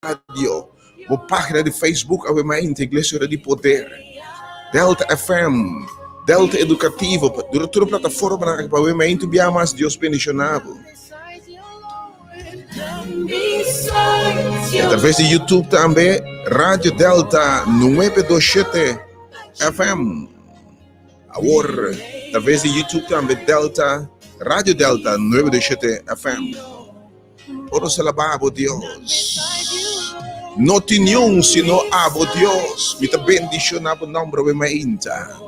Radio, bo página di Facebook awe mainta Iglesia Ora di Poder, Delta FM, Delta Educativo, dura tur plataformanan aki pa awe mainta un bia mas Dios bendiciona bo. Y a través di YouTube tambe Radio Delta 927 FM. Awor, través di YouTube tambe Delta, Radio Delta 927 FM. Ora nos alabá bo, Dios. No tin niun sino abo, Dios. Mi ta bendishoná bo nòmber awe mainta.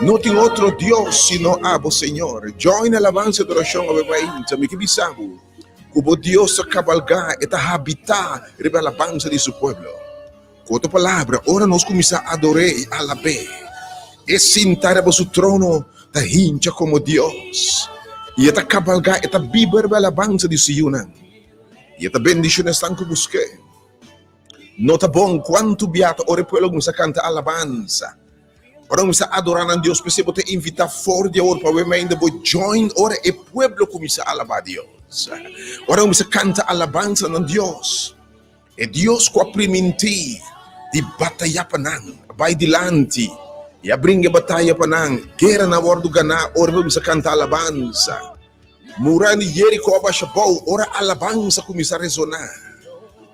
No tin otro Dios sino abo, Señor. Join alabansa i adorashon awe mainta. Mi ke bisa bo ku bo Dios ta kabalgá, e ta habitá riba alabansa di su pueblo. Ku otro palabra, ora nos kuminsá ador'é i alab'é, e sintá riba su trono ta hincha komo Dios, i e ta kabalgá, e ta biba riba alabansa di su yunan, i e ta bendishoná esnan ku busk'é. No ta bon kuantu bia ta ora e pueblo kuminsá kanta alabansa, ora kuminsá adorá nan Dios. P'esei bo ta invitá for di awor pa awe mainda bo join ora e pueblo kuminsá alabá Dios, ora kuminsá kanta alabansa nan Dios. E Dios ku a primintí di batayá pa nan, a bai dilanti i a bringa e bataya pa nan. Gueranan a wòrdu ganá ora bo kuminsá kanta alabansa. Muranan di Jeriko a basha bou ora alabansa kuminsá resoná.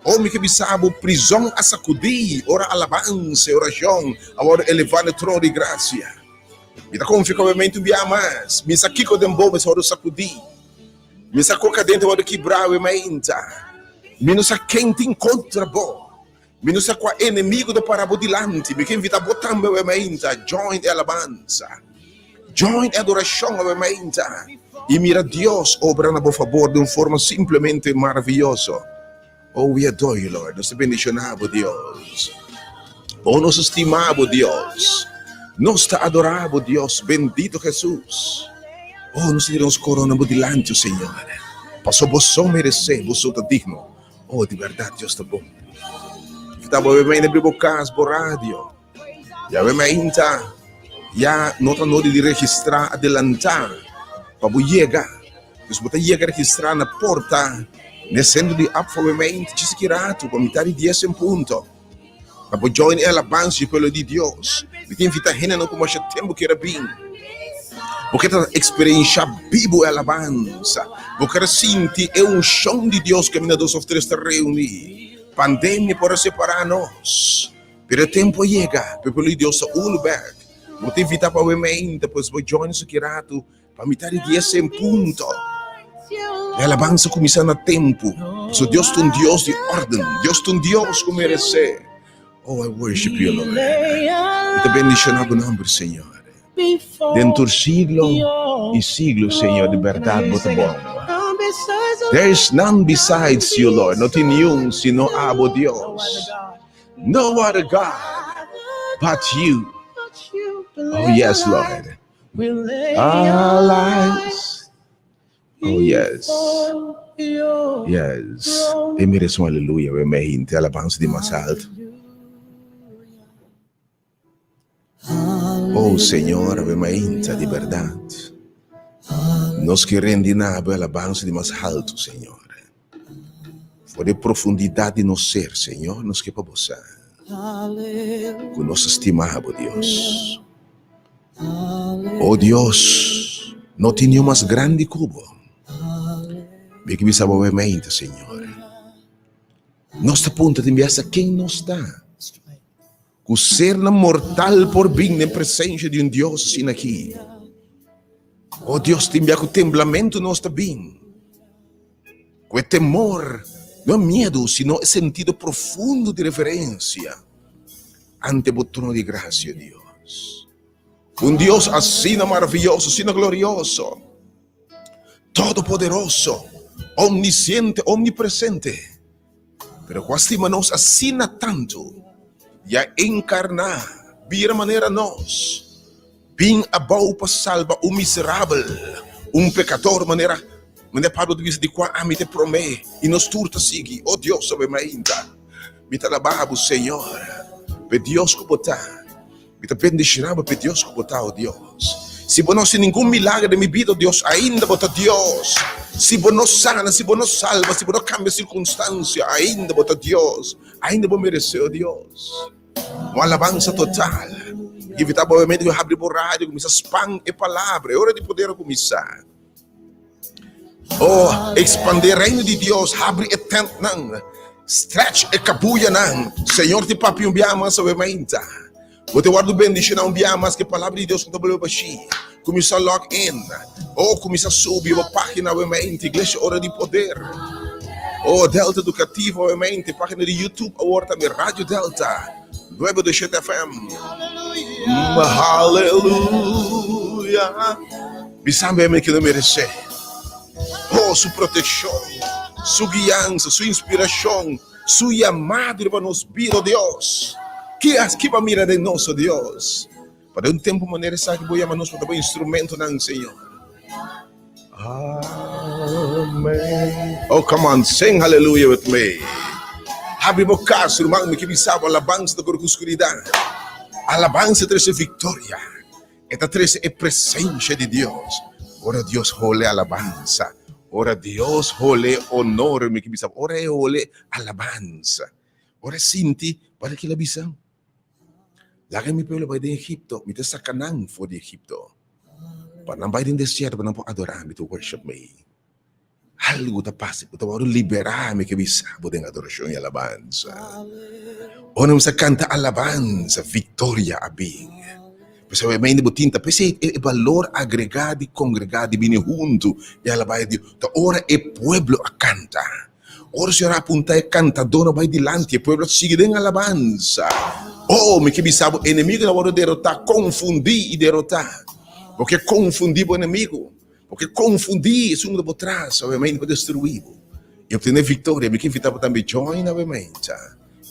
O mi ke bisa bo, prizòn a sakudí ora alabansa i orashon a wòrdu elevá na e trono di grasia. Mi ta konfia ku awe un bia mas, mi sa kiko den bo mester wòrdu sakudí. Mi sa ku kadena ta wòrdu kibrá awe mainta. Mi no sa ken tin kontra bo. Mi no sa kua enemigu ta para bo dilanti. Mi ke invitá bo tambe awe mainta, join e alabansa. Join e adorashon awe mainta i mira Dios obra na bo fabor di un forma simplemente maravioso. Oh, we adore you, Lord. Nos ta bendishoná bo, Dios. Oh, nos ta stima bo, Dios. Nos ta adorá bo, Dios. Bendito Hesus. Oh, nos ta tira nos korona bo dilanti, oh Señor. Pasobra bo so meresé, bo so ta digno. Oh, di bèrdat Dios ta bon. Invitá bo bebe mainta bri bo kas, bo radio. Yahweh mainta ya no ta nodi di registrá adelantá pa bo yega. Dus bo ta yega registrá na porta n'e sentro di Apfo mainta djis aki ratu pa mitá di dies en punto pa bo join e alabansa di pueblo di Dios. Mi ta invitá hendenan ku masha tempu kier a bin. Bo ke ta eksperenshá bibu e alabansa. Bo ker a sinti e unshon di Dios kaminda dos òf tres ta reuní. Pandemia por a separá nos. Pero e tempu a yega pa e pueblo di Dios ta unu bek. Bo ta invitá pa awe mainta, pues bo join nos aki ratu pa mitá di dies en punto. E alabansa kuminsá na tempu, pasobra Dios ta un Dios di órden. Dios ta un Dios ku meresé. Oh, I worship you, Lord. Mi ta bendishoná bo nòmber, Señor. Den tur siglo i siglo, Señor, di bèrdat bo ta bon. There is none besides you, Lord. No tin niun sino abo, Dios. No other God but you. Oh, yes, Lord. Our lives. Oh, yes. Yes. E merece un aleluya, we me hinte alabanza di mas alto. Oh, Señor, we me hinte di verdad. Nos ke rendi na bo alabanza di mas alto, Señor. For di profundidat di nos ser, Señor, nos ke pa bo sa ku nos ta stima bo, Dios. O Dios, no tin niun mas grandi ku bo. Mi ke bisa bo mente, Señor. Nos ta puntra tin biaha ken nos ta. Ku sernan mortal por bin den presensia di un Dios asina aki. O Dios, tin bia ku temblamentu nos ta bin. Ku e temor, no e miedu, sino e sentido profundo di reverensia ante bo trono di grasia, Dios. Un Dios asina maravioso, asina glorioso, todopoderoso, omnisciente, omnipresente. Pero ku a stima nos asina tantu i a enkarná, bira manera nos, bin abou pa salba un miserabel, un pekador, manera manera Pablo ta bisa, di kua ami ta e promé i nos tur ta sigui. O Dios, awe mainta mi ta alabá bo, Señor, p'e Dios ku bo ta. Mi ta bendishoná bo p'e Dios ku bo ta, o Dios. Si bo no hasi ningun milager den mi bida, Dios, ainda bo ta Dios. Si bo no sana, si bo no salba, si bo no kambia sirkunstansia, ainda bo ta Dios. Ainda bo meresé, o Dios, un alabansa total. Mi invitá bo obviamente ku habri bo radio, kuminsá span e palabra. E ora di poder a kuminsá. Oh, expandé reino di Dios, habri e tentnan, stretch e kabuyanan. Señor te papia un bia mas awe mainta. Bo te wòrdu bendishoná un bia mas ku e palabra di Dios no ta bolbe bashí. Kuminsá log in. Oh, kuminsá subi bo página awe mainta, Iglesia Ora di Poder. Oh, Delta Educativo awe mainta, página di YouTube awor tambe, Radio Delta, 927 FM. Hallelujah. Mi sabe mi ke no meresé. Oh, su protekshon, su guiansa, su inspirashon, su yamado riba nos bida, oh Dios. Ki a ki bo a mira den nos, oh Dios? Pa den un tempu manera esaki bo yama nos pa ta bo instrumentonan, Señor. Amen. Oh, come on, sing hallelujah with me. Habri bo kas, ruman, mi ke bisa bo alabansa ta kore ku skuridat. Alabansa trese viktoria. E ta trese e presencia di Dios. Ora Dios hole alabansa, ora Dios hole honor, mi ke bisa, ora e hole alabansa, ora e sinti, para kila bisa, Laga mi pueblo bai den Egipto, mi ta saca nan for di Egipto, pa nan bai den desierto, pa nan por adora mi, to worship me. Algu ta pasa, bo ta wòrdu liberá, mi ke bisa bo den adorashon i alabansa. Ora nos a kanta alabansa, viktoria a bin. P'esei obviamente bo tin ta, p'esei e balor agregá di kongregá, di bini huntu i alabá e Dios, ta ora e pueblo a kanta. Ora Señor a apuntá e kantadónan bai dilanti, e pueblo a sigui den alabansa. Oh, mi ke bisa bo, enemigu ta wòrdu derotá, konfundí i derotá. Bo ke konfundí bo enemigu. Bo ke konfundí esun ku ta bo tras, obviamente, pa destruí bo i obtené viktoria. Mi ke invitá bo tambe join obviamente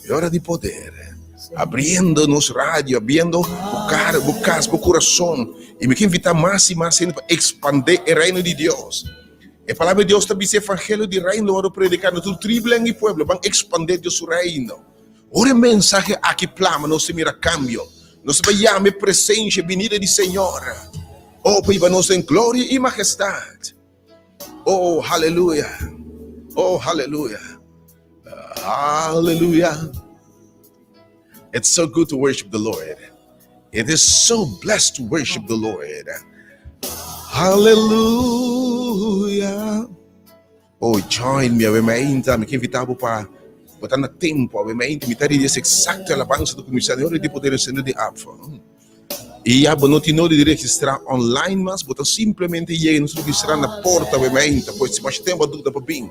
e ora di poder, abriendo nos radio, abriendo bo kar, bo kas, bo kurason. I mi ke invitá mas i mas hende pa ekspandé e reino di Dios. E palabra di Dios ta bisa evangelio di reino lo wòrdu prediká na tur triblen i pueblo. Ban ekspandé Dios su reino. Ora e mensahe aki plama, nos ta mira kambio. Nos ta bai yama e presensia, e binida di Señor. Oh, pa hiba nos den gloria i mahestat. Oh, haleluya. Oh, haleluya. Haleluya. It's so good to worship the Lord. It is so blessed to worship the Lord. Hallelujah. Oh, join me awe mainta. Mi ke invita bo pa bo ta na tempo awe mainta. Mi ta ridi es exacto alabansa ta kuminsá den ora di poder encende di app. I ya bo no tin nodi di registrá online mas, bo ta simplemente yega i nos registrá na porta awe mainta. Pues si masha tempo a duda pa bin,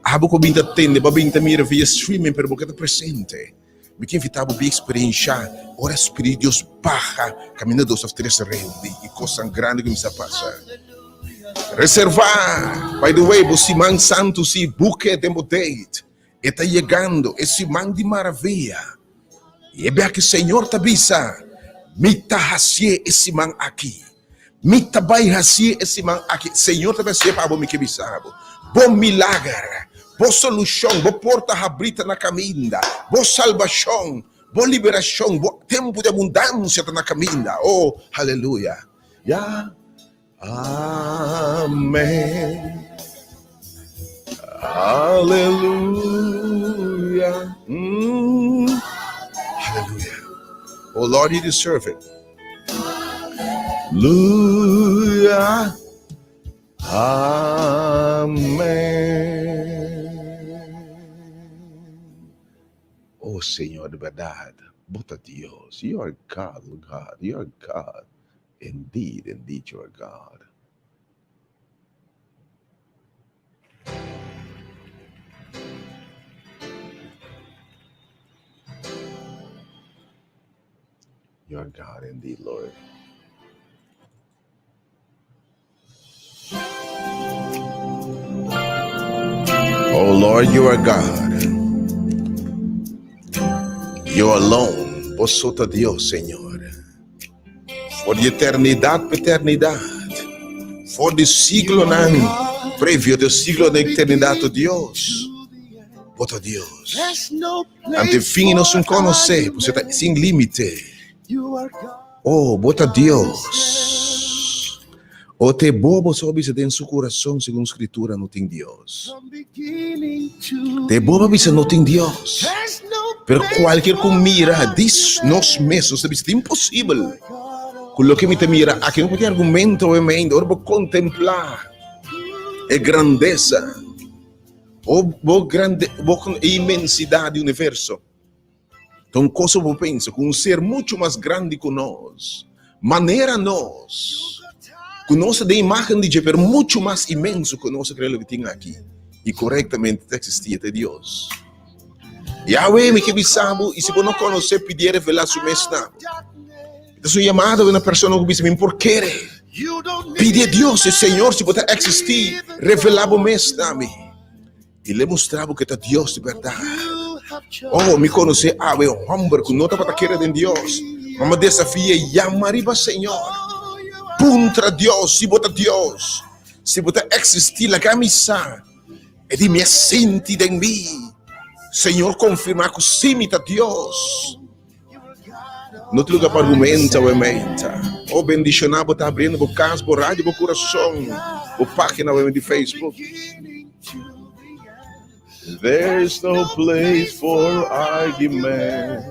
abo ku bin ta tende, bo a bin ta mira via streaming pero bo ke ta presente. Mi ke invita bo bin eksperenshá ora Spiritu di Dios baha kaminda dos òf tres reuní i kosnan grandi kuminsá pasa. Reservá! By the way, bo siman santu si buke den bo date. E ta yegando, e siman di maravia. I e bia ku Señor ta bisa, Mi ta hasié e siman aki. Mi ta bai hasié e siman aki. Señor ta bai hasié pa bo, mi ke bisa bo. Bo milager, bo solushon, bo porta habrí ta na kaminda. Bo salbashon, bo liberashon, bo tempu di abundansia ta na kaminda. Oh, haleluya! Ya. Amen. Hallelujah. Hallelujah. Oh Lord, you deserve it. Hallelujah. Amen. Oh Señor, de berdad, bo ta Dios. You are God, God. You are God. Indeed, indeed you are God. You are God indeed, Lord. Oh Lord, you are God. You alone. Bo so ta Dios, Señor. For di eternidad pa eternidad. For di siglonan previo di siglo di eternidad ta Dios. Bo ta Dios. Ante fin nos un conoce, bo ta sin limite. Oh, bo ta Dios. O te bobo so bisa den su kurason segun Skritura no tin Dios. Te bobo bisa no tin Dios. Pero kualkier ku mira dis nos mes nos ta bisa ta imposibel. Ku loke mi ta mira aki no por tin argumento obviamente ora bo kontemplá e grandesa o bo grande bo inmensidat di universo. Ta un cosa bo pensa cu un ser mucho mas grandi cu nos, manera nos, cu nos ta den imagen di dje, pero mucho mas inmenso cu nos a crea loke tin aki y corectamente ta existi, ta Dios. Yahweh, mi ke bisa bo, y si bo no conoce, pidi e revela su mes na bo. Ta su yamada na persona cu bisa, mi por kere. Pidi e Dios, e Señor, si bo ta existi, revela bo mes na mi. I l'e mustra bo ku e ta Dios di bèrdat. Oh, mi konosé awe un hòmber ku no tabata kere den Dios, ma mi a desafi'é, Yama riba Señor. Puntra Dios si bo ta Dios, si bo ta eksistí, laga mi sa. E di, Mi a sinti den mi, Señor konfirmá ku sí mi ta Dios. No tin luga pa argumenta awe meinta. Oh, bendishoná bo ta abriendo bo kas, bo radio, bo kurason, bo página awe di Facebook. There's no place for argument.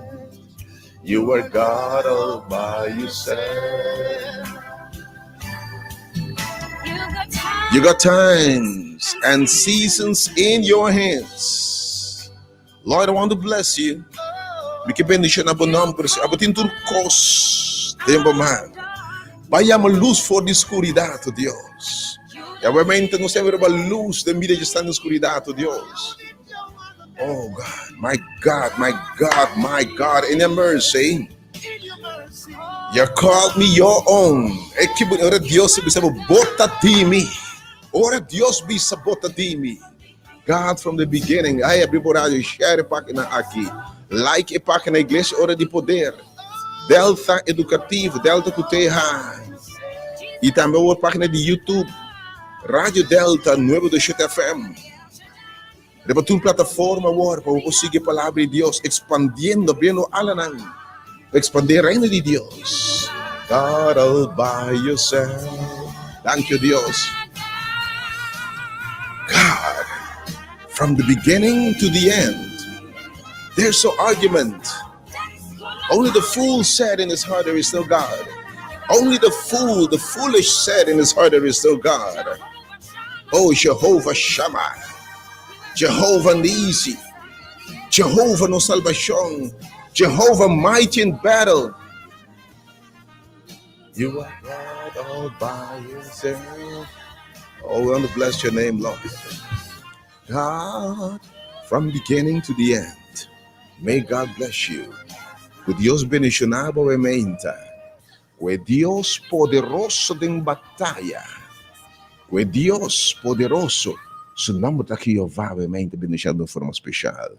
You are God all by yourself. You got times and seasons in your hands. Lord, I want to bless you. Mi ke bendiciona bo nomber, Señor. Abo tin tur kos den bo man. Bai yama luz for di scuridad, oh Dios. Y obviamente nos sempre riba luz den bida dje sta den scuridad, oh Dios. Oh God, my God, my God, my God, in your mercy. You called me your own. E ki ora Dios bisa bo bota di mi. Ora Dios bisa bota di mi. God from the beginning. Ay, abri bo radio, share e página aki. Like e página Iglesia Ora di Poder. Delta Educativo, Delta ku TH. I tambe awor página di YouTube. Radio Delta 927 FM. Riba tur plataforma awor pa bo por sigui e palabra di Dios, expandiendo, abriendo alanan pa expandi e reino di Dios. God all by yourself. Thank you, Dios. God, from the beginning to the end, there's no argument. Only the fool said in his heart there is no God. Only the fool, the foolish said in his heart there is no God. Oh, Jehovah Shammah, Jehovah Nisi, Jehovah no salvation, Jehovah mighty in battle. You are God all by yourself. Oh, we want to bless your name, Lord. God, from beginning to the end. May God bless you. Ku Dios bendishoná bo e meinta. Ku e Dios poderoso den bataya. Ku e Dios poderoso, su nomber ta Jehová, bo e meinta bendishoná den un forma speshal.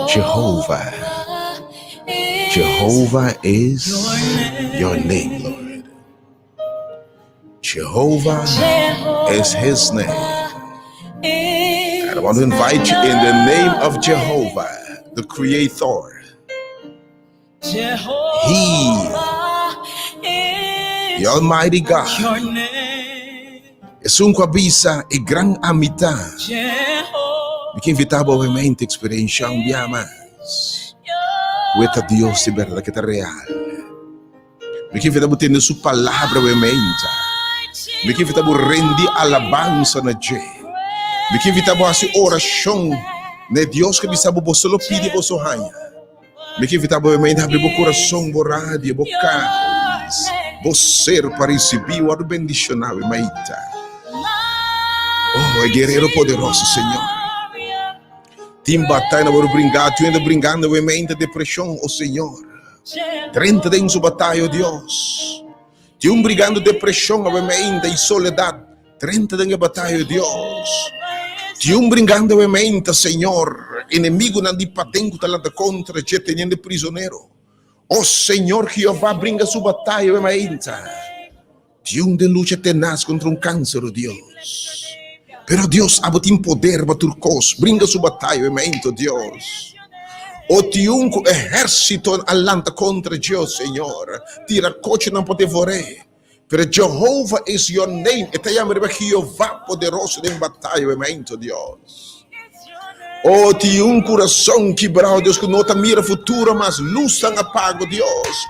Jehovah, Jehovah is your name, Lord. Jehovah is his name. And I want to invite you in the name of Jehovah, the Creator. He, the Almighty God, esun ku a bisa e gran amita. Mi ke invitá bo obviamente eksperenshá un bia mas ku e ta Dios di bèrdat, ku e ta real. Mi ke invitá bo tende su palabra obviamente. Mi ke invitá bo rendi alabansa na dje. Mi ke invitá bo hasi orashon na e Dios ku a bisa bo, boso lo pidi, boso haña. Mi ke invitá bo obviamente habri bo kurason, bo radio, bo kas, bo ser pa risibí wòrdu bendishoná awe maita. Oh, e guerero poderoso, Señor. Tin bataya na wòrdu bringá, tin hende bringando awe mainta depreshon, oh Señor. Drenta den su bataya, oh Dios. Tin un brigando depreshon awe mainta i soledat. Drenta den e bataya, oh Dios. Tin un bringando awe mainta, Señor. Enemigunan di paden ku ta lanta kontra dje teniendo prisonero. Oh Señor Jehová, bringa su bataya awe mainta. Tin un den lucha tenas kontra un kanser, oh Dios. Pero Dios, abo tin poder pa tur kos. Bringa su bataya e Dios. O tin un ku ehérsito a lanta kontra dje, Señor. Tira kochinan pa devor'é. Pero Jehovah is your name. E ta yama riba Jehová poderoso den bataya e Dios. O tin un kurason kibrá, Dios, ku no ta mira futuro mas. Lusnan a paga, Dios.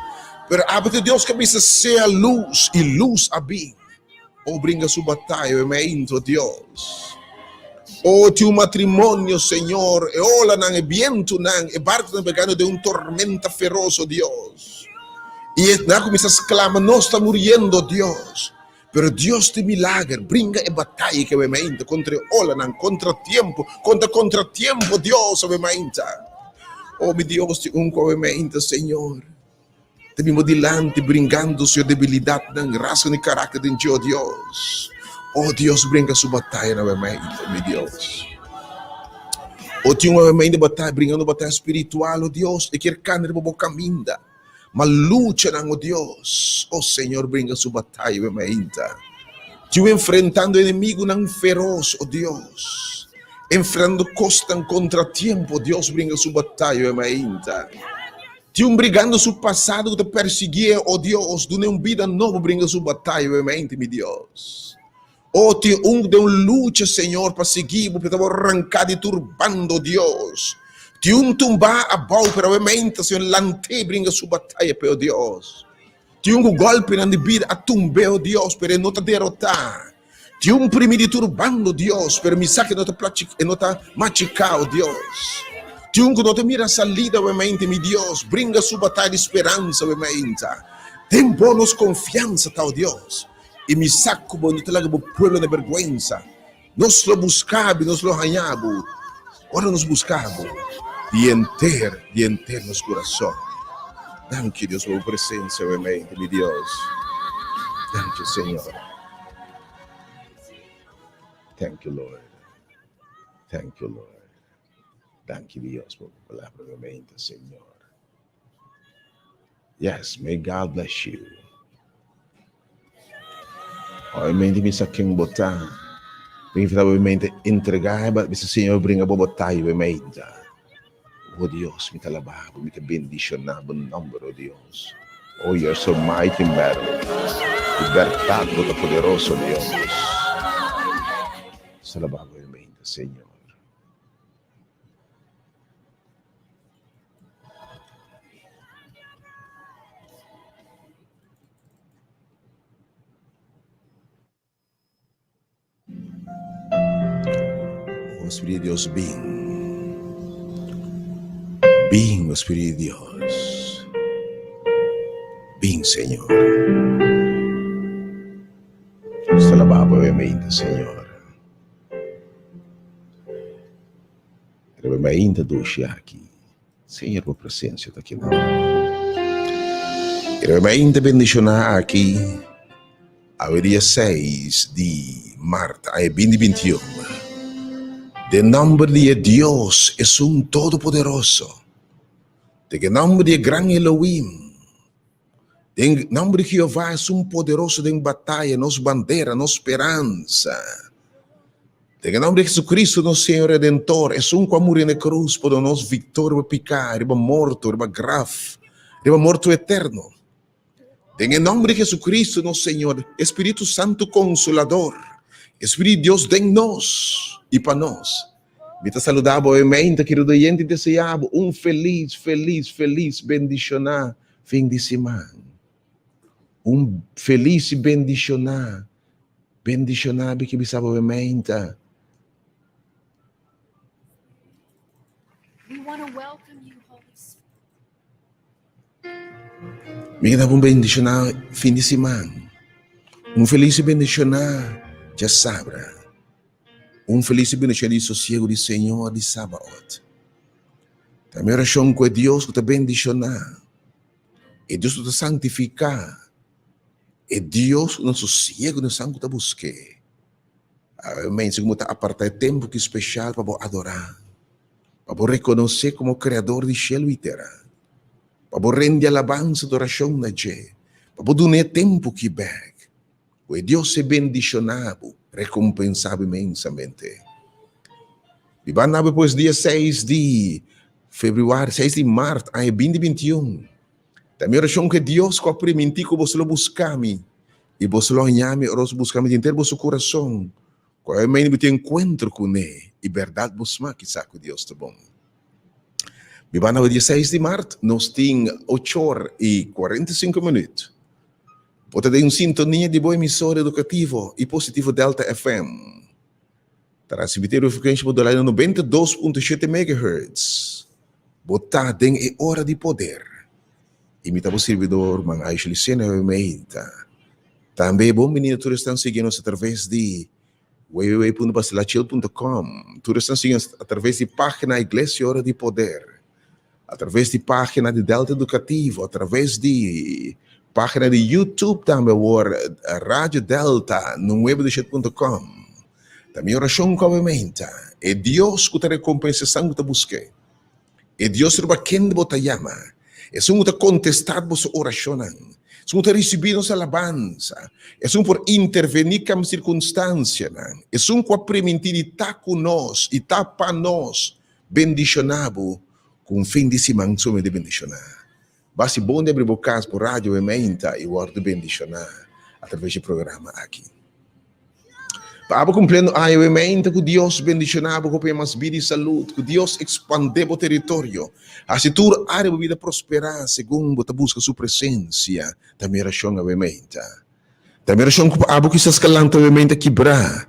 Pero abo ta Dios ku a bisa sea lus, i lus a bin. O bringa su bataya e meinto, Dios. O tin un matrimonio, Señor, e olanan, e bientunan, e barco ta navegando den un tormenta feroz, o Dios. I e nan a cuminsa sclama, Nos ta muriendo, Dios. Pero Dios di milager, bringa e bataya ke meinto contra e olanan, contra tiempo, contra contratiempo, Dios, awe meinta. O mi Dios, tin un cu awe meinta, Señor. Ta bin bo dilanti bringando su debilidatnan, rasgo di karakter den dje, o Dios. O Dios, bringa su bataya na awe mi Dios. O tin un awe di bataya, bringando bataya spiritual, o Dios, e kier kana riba bo kaminda. Ma luchanan, o Dios. O Señor, bringa su bataya awe mainta. Tin un enfrentando enemigunan feros, o Dios. Enfrentando kosnan kontratiempo, Dios, bringa su bataya awe mainta. Tin un brigando su pasado ku ta persiguié, o Dios, dun'é un bida nobo, bringa su bataya nuevamente, mi Dios. O tin un ku den un lucha, Señor, pa sigui bo, pero ta bo ranká di tur bando, Dios. Tin un tumbá abou, pero nuevamente, Señor, lant'é, bringa su bataya p'e, o Dios. Tin un ku gòlpenan di bida a tumb'é, o Dios, pero e no ta derotá. Tin un primi di tur bando, Dios, pero mi sa ke no ta plachi, e no ta machiká, o Dios. Tin un ku no ta mira salida, wemente, mi Dios, bringa su bataya di speransa, wemente. Den bo nos konfiansa ta, o Dios, i mi sa ku bo no ta laga bo pueblo na bèrgwensa. Nos lo buska bo i nos lo haña bo ora nos buska bo di henter, di henter nos kurason. Danki, Dios, pa bo presensia, wemente, mi Dios. Danki, Señor. Thank you, Lord. Thank you, Lord. Danki, Dios, pa bo palabra nuevamente, Señor. Yes, may God bless you. Obviamente mi sa ken bo ta. Mi ta obviamente entregá, bisa Señor bringa bo bataya obviamente. Oh Dios, mi ta alabá bo, mi ta bendishoná bo nòmber, oh Dios. Oh, you are so mighty in battle. Di bèrdat bo ta poderoso, Dios. Nos ta alabá bo obviamente, Señor. O Spiritu di Dios, bin. Bin, o Spiritu di Dios. Bin, Señor. Nos ta alabá bo obviamente, Señor. Riba mi ainda dushi aki. Señor, bo presencia ta aki nan. Riba mi ainda bendiciona aki. Awe dia seis di mart aña binti bintiun, den nomber di e Dios esun Todopoderoso, den e nomber di e gran Elohim, den nomber di Jehová esun poderoso den bataya, nos bandera, nos speransa, den e nomber di Jesucristo nos Señor Redentor, esun ku a muri na e krus pa duna nos viktoria riba piká, riba morto, riba graf, riba morto eterno. Den e nomber di Jesucristo nos Señor, e Spiritu Santu Consolador, e Spiritu di Dios den nos y pa nos. Mi ta saluda bo awe meinta, kerido oyente, y desea bo un feliz, feliz, feliz, bendiciona fin di siman. Un feliz y bendiciona, bendiciona, mi ke bisa bo awe meinta. We want to welcome you, Holy Spirit. Mi ke daba un bendishoná fin di siman. Un felis i bendishoná djasabra. Un felis i bendishoná di sosiegu di Señor di Sabaot. Ta mi orashon ku e Dios ku ta bendishoná, e Dios ku ta santifiká, e Dios ku na sosiegu na san ku ta busk'é. Awe ku bo ta apartá e tempu ki speshal pa bo adorá. Pa bo rekonosé komo Kreador di shelu i tera. Pa bo rende alabansa i adorashon na dje. Pa bo dun'é tempu ki bèk. Ku e Dios e bendishoná bo. Rekompensá bo inmensamente. Di banda bo pues dia seis di febrüari, seis di mart aña binti bintiun, ta mi orashon ku e Dios ku a primintí ku boso lo buska mi i boso lo haña mi ora boso buska mi di henter boso kurason, ku awe mei bo tin enkuentro kuné i bèrdat bo smak i sa ku Dios ta bon. Mi banda bo dia seis di mart, nos tin ochor i 45 minüt. Bo ta den sintonia di bo emisora edukativo i positivo Delta FM. Transmití riba frekuensia modulá na 92.7 megahertz. Bo ta den e ora di poder. I mi ta bo sirbidor, ruman Aisha Lucena Meita. Tambe bon bini na tur esnan sigui nos atraves di www.basilachil.com. Tur esnan sigui nos atraves di página Iglesia Ora di Poder. Atraves di página di Delta Edukativo, atraves di página di YouTube tambe awor Radio Delta 97.com. Ta mi orashon ku awe meinta, e Dios ku ta rekompensa esnan ku ta busk'é, e Dios riba kende bo ta yama, esun ku ta kontestá boso orashonnan, esun ku ta risibí nos alabansa, esun ku por intervení kam sirkunstansianan, esun ku a primintí di ta ku nos i ta pa nos. Bendishoná bo ku un fin di siman sumamente bendishoná. Basi bon di abri bo kas, bo radio e meinta i wòrdu bendishoná atraves di e programa aki. Pa abo kumpliendo aña e meinta ku Dios bendishoná bo ku hopi mas bida i salud, ku Dios ekspandé bo teritorio, hasi tur área bo bida prosperá segun bo ta buska su presensia, ta mi orashon awe meinta. Ta mi orashon ku pa abo kisas ka lanta awe meinta kibrá,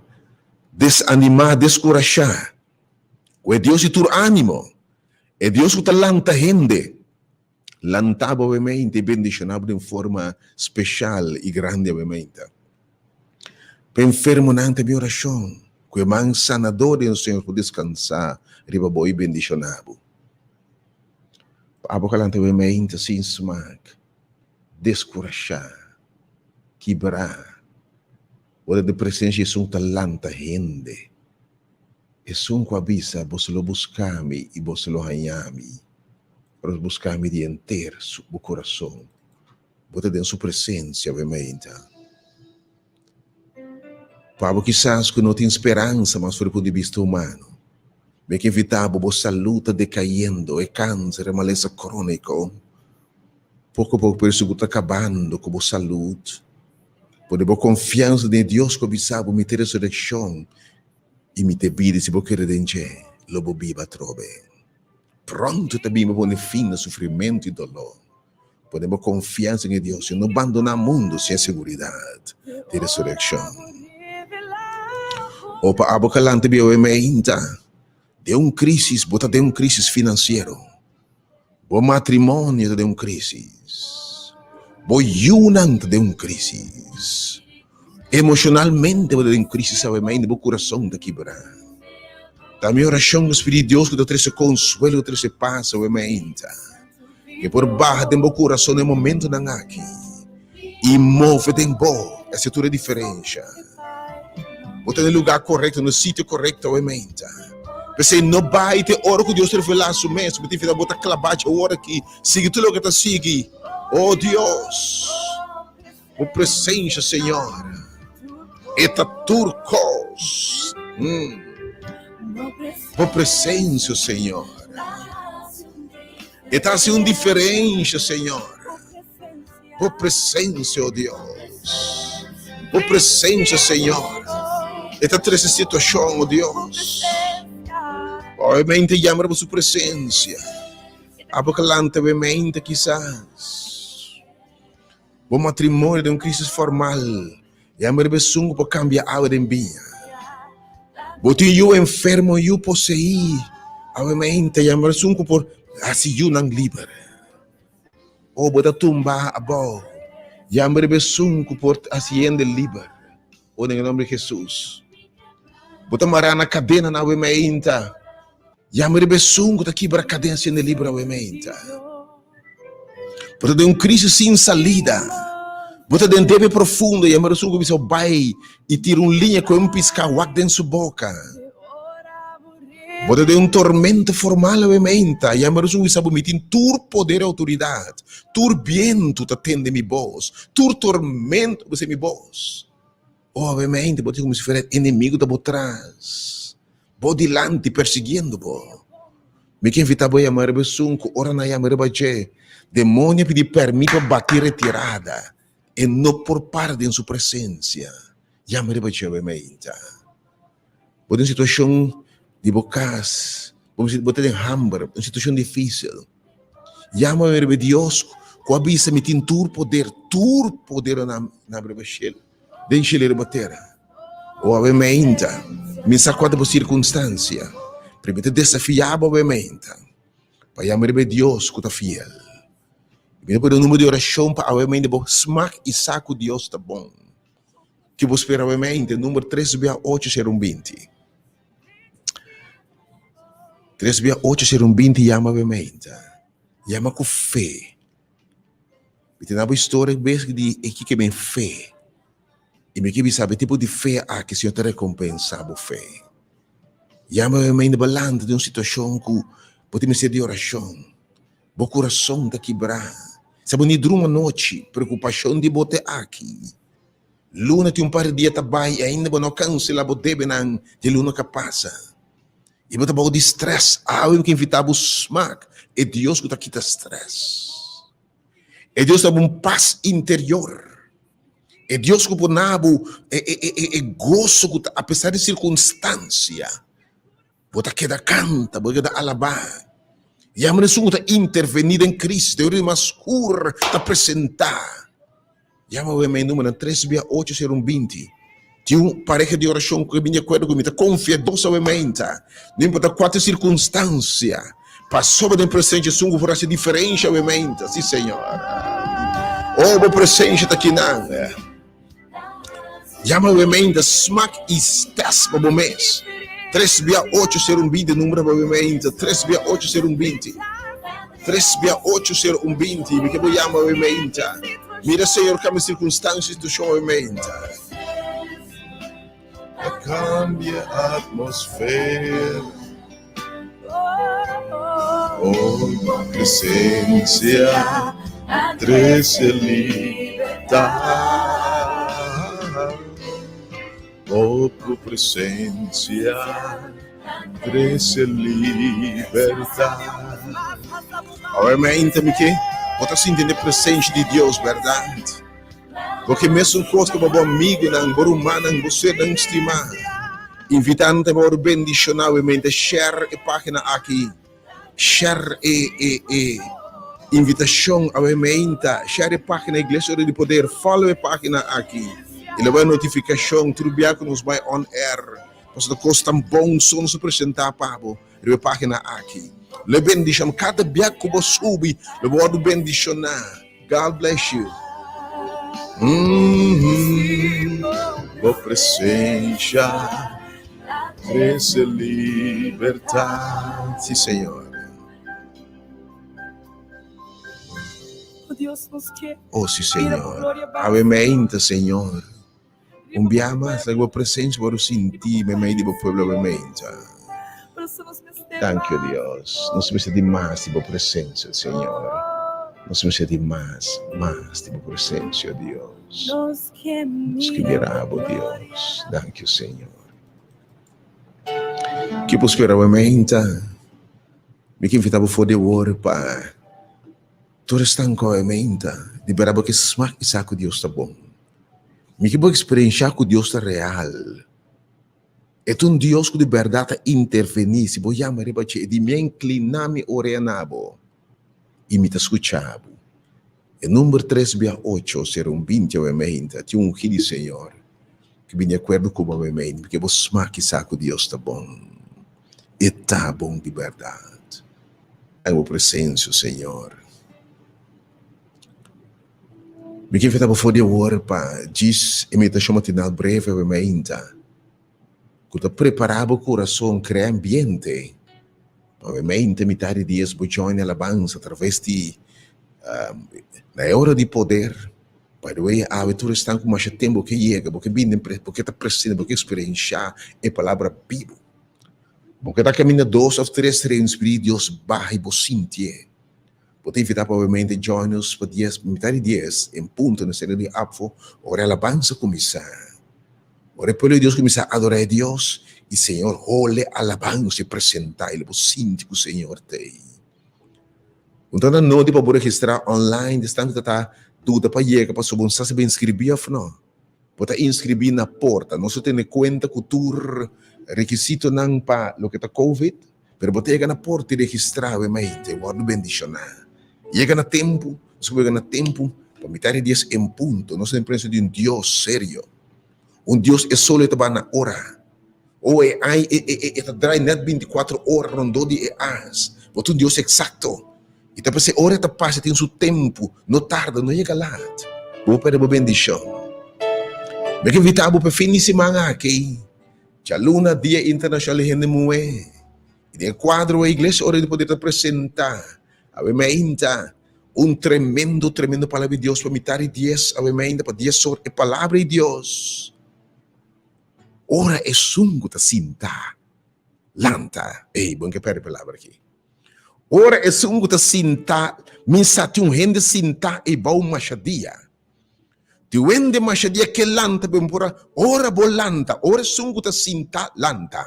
desanimá, deskurashá. Ku e Dios di tur ánimo, e Dios ku ta lanta hende, lanta bo awemente i bendishoná bo den forma speshal i grandi awemente. Pa enfermonan ta mi orashon, ku e man sanadó di nos Señor por deskansá riba bo i bendishoná bo. Pa abo ka lanta awemente sin smak, deskurashá, kibrá, ora di presensia di esun ku ta lanta hende. Esun ku a bisa, Boso lo buska mi i boso lo haña mi, ora bo buska mi di henter bo kurason. Bo ta den su presensia awe mainta. Pa bo kisas ku no tin speransa mas for di punto di bista humano, mi ke invitá bo, bo salú ta dekayendo, e kanser, e malesa króniko, poko poko por esun ku ta kabando ku bo salud. Pone bo konfiansa den e Dios ku a bisa bo, Mi ta e resurekshon i mi ta e bida, si bo kere den dje, lo bo biba atrobe. Pronto ta bin pa pone fin na sufrimentu i doló. Pone bo konfiansa den e Dios i no bandoná mundu sin e seguridat di resurekshon. O pa abo kalanta bieu e meinta den un krísis, bo ta den un krísis finansiero. Bo matrimonio ta den un krísis. Bo yunan ta den un krísis. Emoshonalmente bo ta den krísis awe mainda bo kurason ta kibrá. Ta mi orashon ku Spiritu di Dios ku ta trese konsuelo, ku ta trese pas awe mainta, ke por baha den bo kurason den momentunan aki i move den bo i hasi tur e diferensha. Bo ta na e lugá korekto, na e sitio korekto awe meinta. P'esei no bai te ora ku Dios revelá su mes. Bo tin fita bo ta klabá dje ora aki. Sigui tur loke ta sigui. O Dios, bo presensia, Señor, e ta tur kos. Bo presensia, Señor, e ta hasi un diferensha, Señor. Bo presencia, oh Dios. Bo presencia, Señor. E ta trece situacion, oh Dios. Obviamente llama bo su presencia. Abo que lanta mente quizás. Bo matrimonio de un crisis formal. Yama riba esun ku por kambia awe den biña. Bo tin yu enfermo, yu poseí. Awe mente yama esun ku por hasi yunan liber. O bo ta tumba abou. Yama riba esun ku por hasi hende liber. O den e nomber di Hesus. Bo ta mará na kadena na awe meinta. Yama riba esun ku ta kibra kadena hasi hende liber awe meinta. Bo ta den un krisis sin salida. Bo ta den debe profundo. Yama riba esun ku bisa bai i tira un liña ku un piská wak den su boka. Bo ta den un tormento formal awe meinta, yama Hesus bisa bo, Mi tin tur poder i outoridat, tur bientu ta tende mi bos, tur tormento obedesé mi bos. Obviamente, bo tin ku mester enemigo ta bo tras, bo dilanti persiguiendo bo. Mi ke invita bo yama riba esun ku ora nan yama riba dje, demonio a pidi permit pa bati retirada, e no por para den su presencia. Yama riba dje obviamente. Bo den situashon di bo kas, bo bo ta den hamber, un situashon difísil. Yama riba Dios ku a bisa mi tin tur poder, tur poder na na riba shelu, den shelu i riba tera. O awe meinta, mi sa kua ta bo sirkunstansia, pero mi ta desafiá bo awe meinta pa yama riba e Dios ku ta fiel. Mi ta pone un number di orashon pa awe meinta bo smak i sa ku Dios ta bon. Ki bo spera awe meinta, number tres bia ocho sero un binti. Tres bia ocho sero un binti yama awe meinta. Yama ku fe. Mi ta na bo historia bes di e kiko men fe. I mi ke bisa bo e tipo di fe aki Señor ta rekompensa bo fe. Yama awe meinta bo lanta den un situashon ku bo tin mester di orashon. Bo kurason ta kibrá. Sa bo ni druma anochi, preokupashon di bo te aki. Luna tin un par di dia ta bai i ainda bo no kanselá bo debenan di luna ka pasa. I bo ta bou di strès. Awe mi ke invitá bo smak e Dios ku ta kita strès. E Dios ta bo un pas interior. E Dios ku por na bo e e e e goso ku ta apesar di sirkunstansia. Bo ta keda kanta, bo ta keda alabá. Yama esun ku ta intervení den krísis, den ora di mas skur ta presentá. Yama bo e numeronan tres bia ocho sero un 20. Tin un pareha di orashon ku a bini di akuerdo ku mi ta konfia Dios awe mainta, no importa kua ta e sirkunstansia, pasobra den presensia esun ku por hasi diferensha awe mainta. Sí, Señor. Oh, bo presensia ta kinan. Yama awe mainta, smak i stes pa bo mes. Tres bia ocho sero un 20 numero pa awe mainta, tres bia ocho sero un 20. Tres bia ocho sero un 20, mi ke bo yama awe mainta. Mira Señor kambia sirkunstansia i situashon awe mainta. A kambia atmosfera. Oh, bo presensia trese libertat. Oh, bo presensia trese libertat. Awe mainta mi ke bo ta sinti e presensia di Dios, bèrdat? Bo ke mesun kos ku bo amigunan, bo rumannan, bo sernan stimá. Invitá nan ta wòrdu bendishoná awe mente. Share e página aki. Share e e e invitashon awe meinta. Share e página Iglesia Ora di Poder. Follow e página aki. I lo bai notifikashon tur bia ku nos bai on air. Pasobra kos tan bon so nos a presentá pa bo riba e página aki. Lo e bendishon. Kada bia ku bo subi lo bo wòrdu bendishoná. God bless you. Mm-hmm. Bo presencia trece libertad. Sí, Señor. Oh, sí, Señor. Awe meinta, Señor. Un bia mas, laga bo presencia por sinti meimei di bo pueblo awe meinta. Thank you, Dios. Nos mester di mas di bo presencia, Señor. Nos mester di mas, mas di bo presencia, Dios. Nos ke mira bo, Dios. Thank you, Señor. Ki bo spera awe meinta? Mi ke invita bo for di awor pa tur esnan ku awe meinta di bera bo ke smak i sa ku Dios ta bon. Mi ke bo eksperenshá ku Dios ta real. E ta un Dios ku di bèrdat ta intervení. Si bo yama riba dje, e di, Mi a inkliná mi orea na bo, i mi ta skuchá bo. E number tres bia ocho sera un 20 awe meinta. Tin un ungí di Señor ku bini di akuerdo ku bo awe meinta, mi ke bo smak i sa ku Dios ta bon. E ta bon di bèrdat. Den bo presensia, Señor. Mi ke invita bo for di awor pa djis e meditashon matinal breve awe mainta ku ta prepará bo kurason, krea ambiente pa awe mainta mitá di dies bo join e alabansa atraves di na e ora di poder. By the way, awe tur esnan ku masha tempu bo ke yega, bo ke bini bo ke ta presente, bo ke eksperenshá e palabra bibu. Bo ke ta kaminda dos òf tres reinspirá Dios baha i bo sintié. Bo ta invitá pa obviamente join nos pa dies, mitá di dies en punto na sede di APFO ora e alabansa kuminsá. Ora e pueblo di Dios kuminsá adorá e Dios, i Señor hole alabansa i presentá, i lo bo sinti ku Señor ta ei. Un ta na nodi pa bo registrá online, destan ku ta ta duda pa yega pasobra bo no sa si bo inskribí òf no. Bo ta inskribí na porta. Nos ta tene kuenta ku tur rekisitonan pa loke ta covid, pero bo ta yega na porta i registrá awe maite i wòrdu bendishoná. Yega na tempu, nos ku yega na tempu pa mitar di dies en punto. Nos ta den presensia di un Dios serio. Un Dios e solo e ta ba na ora. O e ai e e e ta drai net binticuatro ora rondó di e as. Bo ta un Dios exacto. I ta p'esei ora e ta pasa e tin su tempu. No tarda, no yega lat. Bo por perde bo bendicion. Mi ke invita bo p'e fin di siman aki, djaluna, Dia Internacional di Hende Muhé. I den e kuadro e Iglesia Ora di Poder ta presenta awe meinta un tremendo, tremendo Palabra di Dios pa mitar di dies awe meinta pa dies or e Palabra di Dios. Ora esun ku ta sinta lanta, ey, bo no ke perde palabra aki. Ora esun ku ta sinta, mi sa tin un hende sinta ey bou masha dia. Tin un hende masha dia ke lanta, pero por ora bo lanta, ora esun ku ta sinta lanta.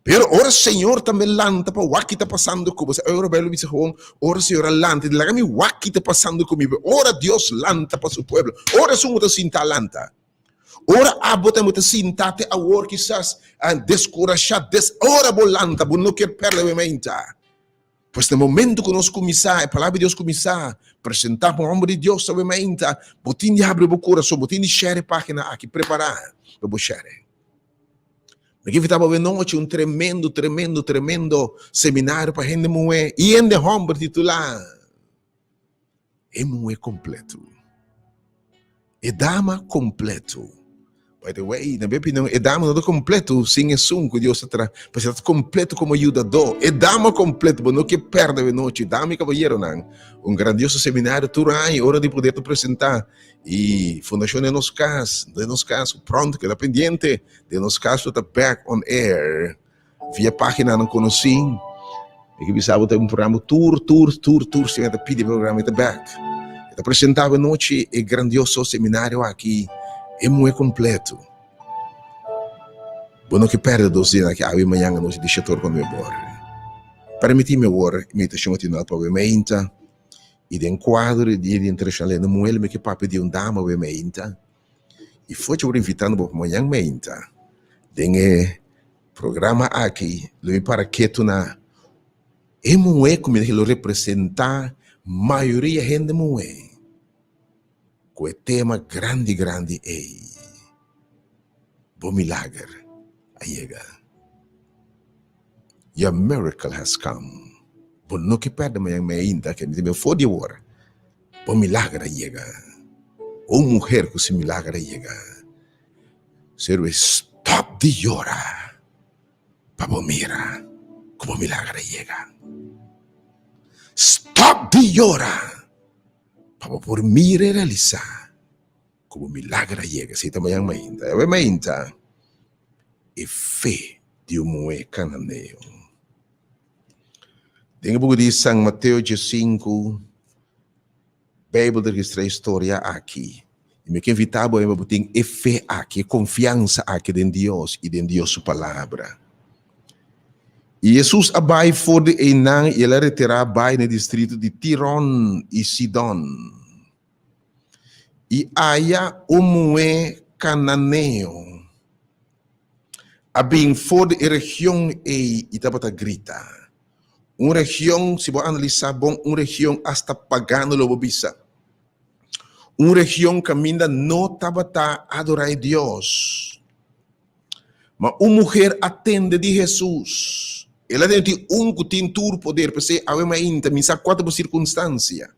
Pero ora Señor tambe lanta pa wak ki ta pasando ku bo. Ora Bijbel bisa gewoon, ora Señor a lanta, di laga mi wak ki ta pasando ku mi. Ora Dios lanta pa su pueblo, ora esun ku ta sinta lanta. Ora abo ta bo ta sinta te awor kisas deskurashá, des ora bo lanta, bo no kier pèrdè bo meinta. Pues na momento ku nos kuminsá, e Palabra di Dios kuminsá presentá pa un hòmber di Dios awe meinta, bo tin di habri bo kurason, bo tin di share e página aki, prepará pa bo share. Mi ke invitá bo awe nochi un tremendo, tremendo, tremendo seminario pa hende muhé i hende hòmber titulá. E muhé kompleto. E dama kompleto. By the way, na mi opinion, e dama no ta kompleto sin esun ku Dios a traha. Pasobra e ta kompleto komo yudadó. E dama kompleto, bo no ke pèrdè awe nochi. Dama i kabayeronan, un grandioso seminario tur aña, ora di poder ta presentá. I Fundashon Den Nos Kas, Den Nos Kas, pronto keda pendiente, Den Nos Kas lo ta back on air. Via paginanan konosí, mi ke bisa bo ta un programa tur, tur, tur, tur siman ta pidi programa e ta bek. E ta presentá anochi e grandioso seminario aki, E Muhé Kompleto. Bo no ke pèrdè dos dianan aki, awe i mañan anochi di shetor pa nuebe ora. Permití mi awor invitashon a tinal pa awe meinta i den kuadro di Dia Internashonal di Hende Muhé mi ke papia di un dama awe meinta i fochi por invitando bo pa mañan meinta den e Programa aki lo mi para ketu na e muhé ku mi lo representá mayoria hende muhé ku e tema grandi grandi ei, Bo milager a yega. Your miracle has come. Bo no ke pèrdè mañan mi ainda ke mi ta bin for di awor. Bo milager a yega. Un muher ku si milager a yega. Sirbi stop di yora pa bo mira ku bo milager a yega. Stop di yora pa bo por mira i realisá ku bo milager a yega. Esei ta mañan mainta. Awe mainta e fe di un muhé kananeo. Den e buki di San Mateo diesinku. Bijbel ta registra e storia aki. I mi ke invitá bo pa bo tin e fe aki, e konfiansa aki den Dios i den Dios su Palabra. I Hesus a bai for di einan i el a retirá bai na e distrito di Tiron i Sidon. I aya un muhé kananeo a bin for di e region ei i tabata grita. Un region, si bo analisá bon, un region asta pagano lo bo bisa. Un region kaminda no tabata adorá e Dios. Ma un muher a tende di Hesus. El a tende di un ku tin tur poder. P'esei awe mainta mi sa kua ta bo sirkunstansia.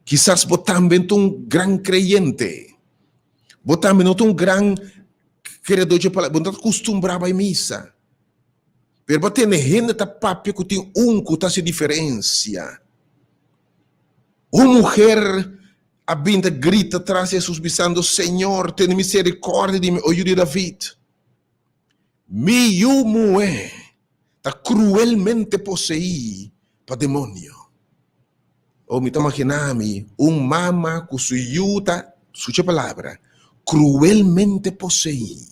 Kisas bo tambe no ta un gran kreyente. Bo tambe no ta un gran keredor dje palabra. Bo no ta kustumbrá bai misa. Pero bo tende hende ta papia ku tin un ku ta hasi diferensia. Un muher a bin ta grita tras Hesus bisando, Señor, tene misericordia di mi, o yu di David. Mi yu muhé ta cruelmente poseí pa demonio. O mi ta maginá mi un mama ku su yu ta, skucha e palabra, cruelmente poseí.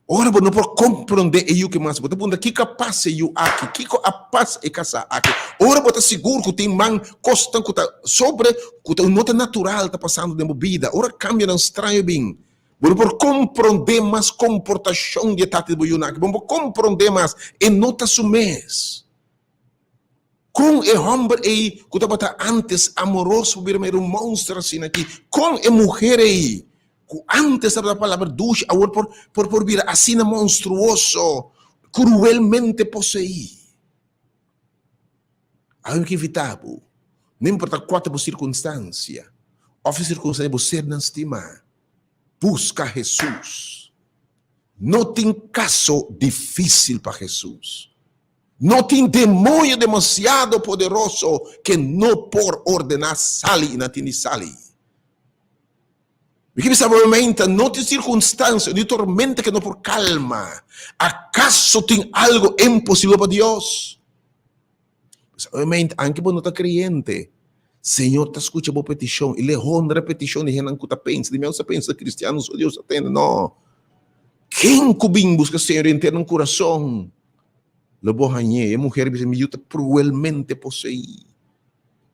Ora bo no por komprondé e yu ke mas, bo ta puntra kiko a pasa e yu aki, kiko a pasa e kasá aki. Ora bo ta sigur ku tin man kosnan ku ta sobre, ku ta no ta natural ta pasando den bo bida, ora kambionan straño bin, bo no por komprondé mas komportashon di e tata di bo yunan aki, bo no por komprondé mas, e no ta su mes. Kon e hòmber ei ku tabata ántes amoroso por bira manera un mònster asina aki? Kon e muher ei ku ántes tabata palabra dushi awor por por por bira asina monstruoso, kruelmente poseí? Awe mi ke invitá bo, no importá kua ta bo sirkunstansia òf e sirkunstansia di bo sernan stimá, buska Hesus. No tin kaso difísil pa Hesus. No tin demoño demasiado poderoso ke no por ordená sali i nan tin di sali. Mi ke bisa bo meinta, no tin sirkunstansia ni tormenta ke no por kalma. Akaso tin algo imposibel pa Dios? Bisa bo meinta, anke bo no ta kreyente, Señor ta skucha bo petishon i le honra petishon di hendenan ku ta pensa, di mi ta pensa kristiano so Dios ta tende. No. Ken ku bin buska Señor henter nan kurason? Lo bo hañ'é. E muher bisa, Mi yu ta cruelmente poseí.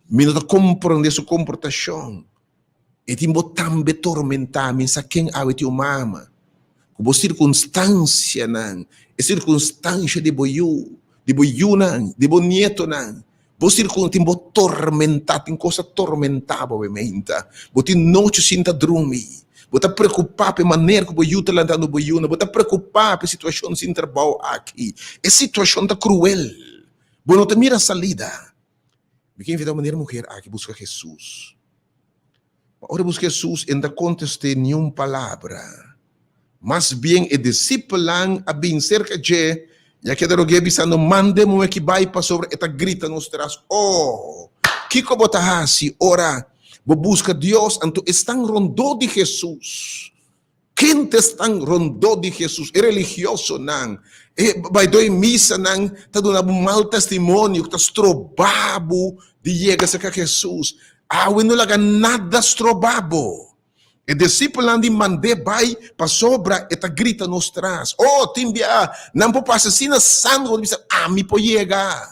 Mi no ta comprendé su comportacion. E tin bo tambe tormentá. Mi sa ken awe tin un mama. Ku bo circunstancianan, e circunstancia di bo yu, di bo yunan, di bo nietonan, bo circun tin bo tormentá, tin cos ta tormentá bo menta. Bo tin nochi sin ta drumi. Bo ta preokupá pa e manera ku bo yu ta lantando bo yunan. Bo ta preokupá pa e situashon sin trabou aki. E situashon ta kruel. Bo no ta mira salida. Mi ke invitá manera muher aki buska Hesus. Ma ora e buska Hesus, e no ta kontest'é niun palabra. Mas bien e disipelnan a bin serka dje i a keda rog'é bisando, Manda e muhé ki bai pasobra e ta grita nos tras. O, kiko bo ta hasi ora bo buska Dios? Anto esnan rondó di Hesus, ken ta esnan rondó di Hesus? E religiosonan, e baidó e misanan ta duna bo mal testimonio ku ta stroba bo di yega serka Hesus. Awe no laga nada stroba bo. E disipelnan di mand'é bai pasobra e ta grita nos tras. Oh, tin bia nan por pasa asina santu ku bo ta bisa, Ami por yega.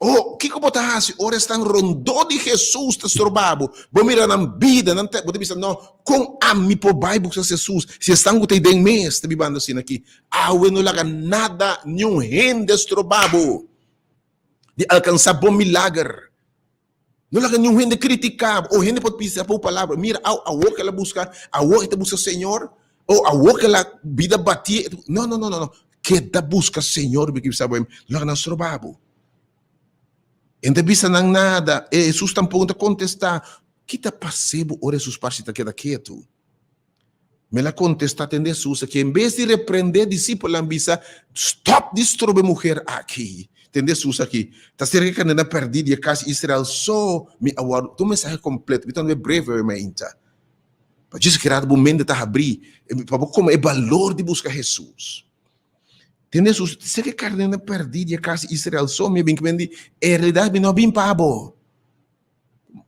Oh, kiko bo ta hasi ora esnan rondó di Hesus ta stroba bo? Bo mira nan bida, nan ta, bo ta bisa, No, kon ami por bai buska Hesus si esnan ku ta ei den mes ta bibando asina aki? Awe no laga nada, niun hende stroba bo di alkansá bo milager. No laga niun hende kritiká bo. O hende por bisa bo palabra, mira, aw, awor ku el a buska, awor e ta buska Señor, o awor ku el a bida batié. No, no, no, no, no. Keda buska Señor, mi ke bisa bo, no laga nan stroba bo. E no ta bisa nan nada, e Hesus tampoko no ta kontestá. Ki ta pas'é bo ora Hesus parse ta keda ketu? Mel a kontestá tende Hesus aki, en bes di reprendé disipelnan bisa, Stòp di stroba e muher aki. Tende Hesus aki, Ta serka e karnénan pèrdí di e kas di Israel so mi a wòrdu. Ta un mensahe kompleto, mi ta unda breve awe mainta. Pa djis grado bo mente ta habrí pa bo kome e balor di buska Hesus. Tende Hesus, Ta serka e karnénan pèrdí di e kas di Israel so mi a bin kimendi, en realidat mi no a bin pa bo.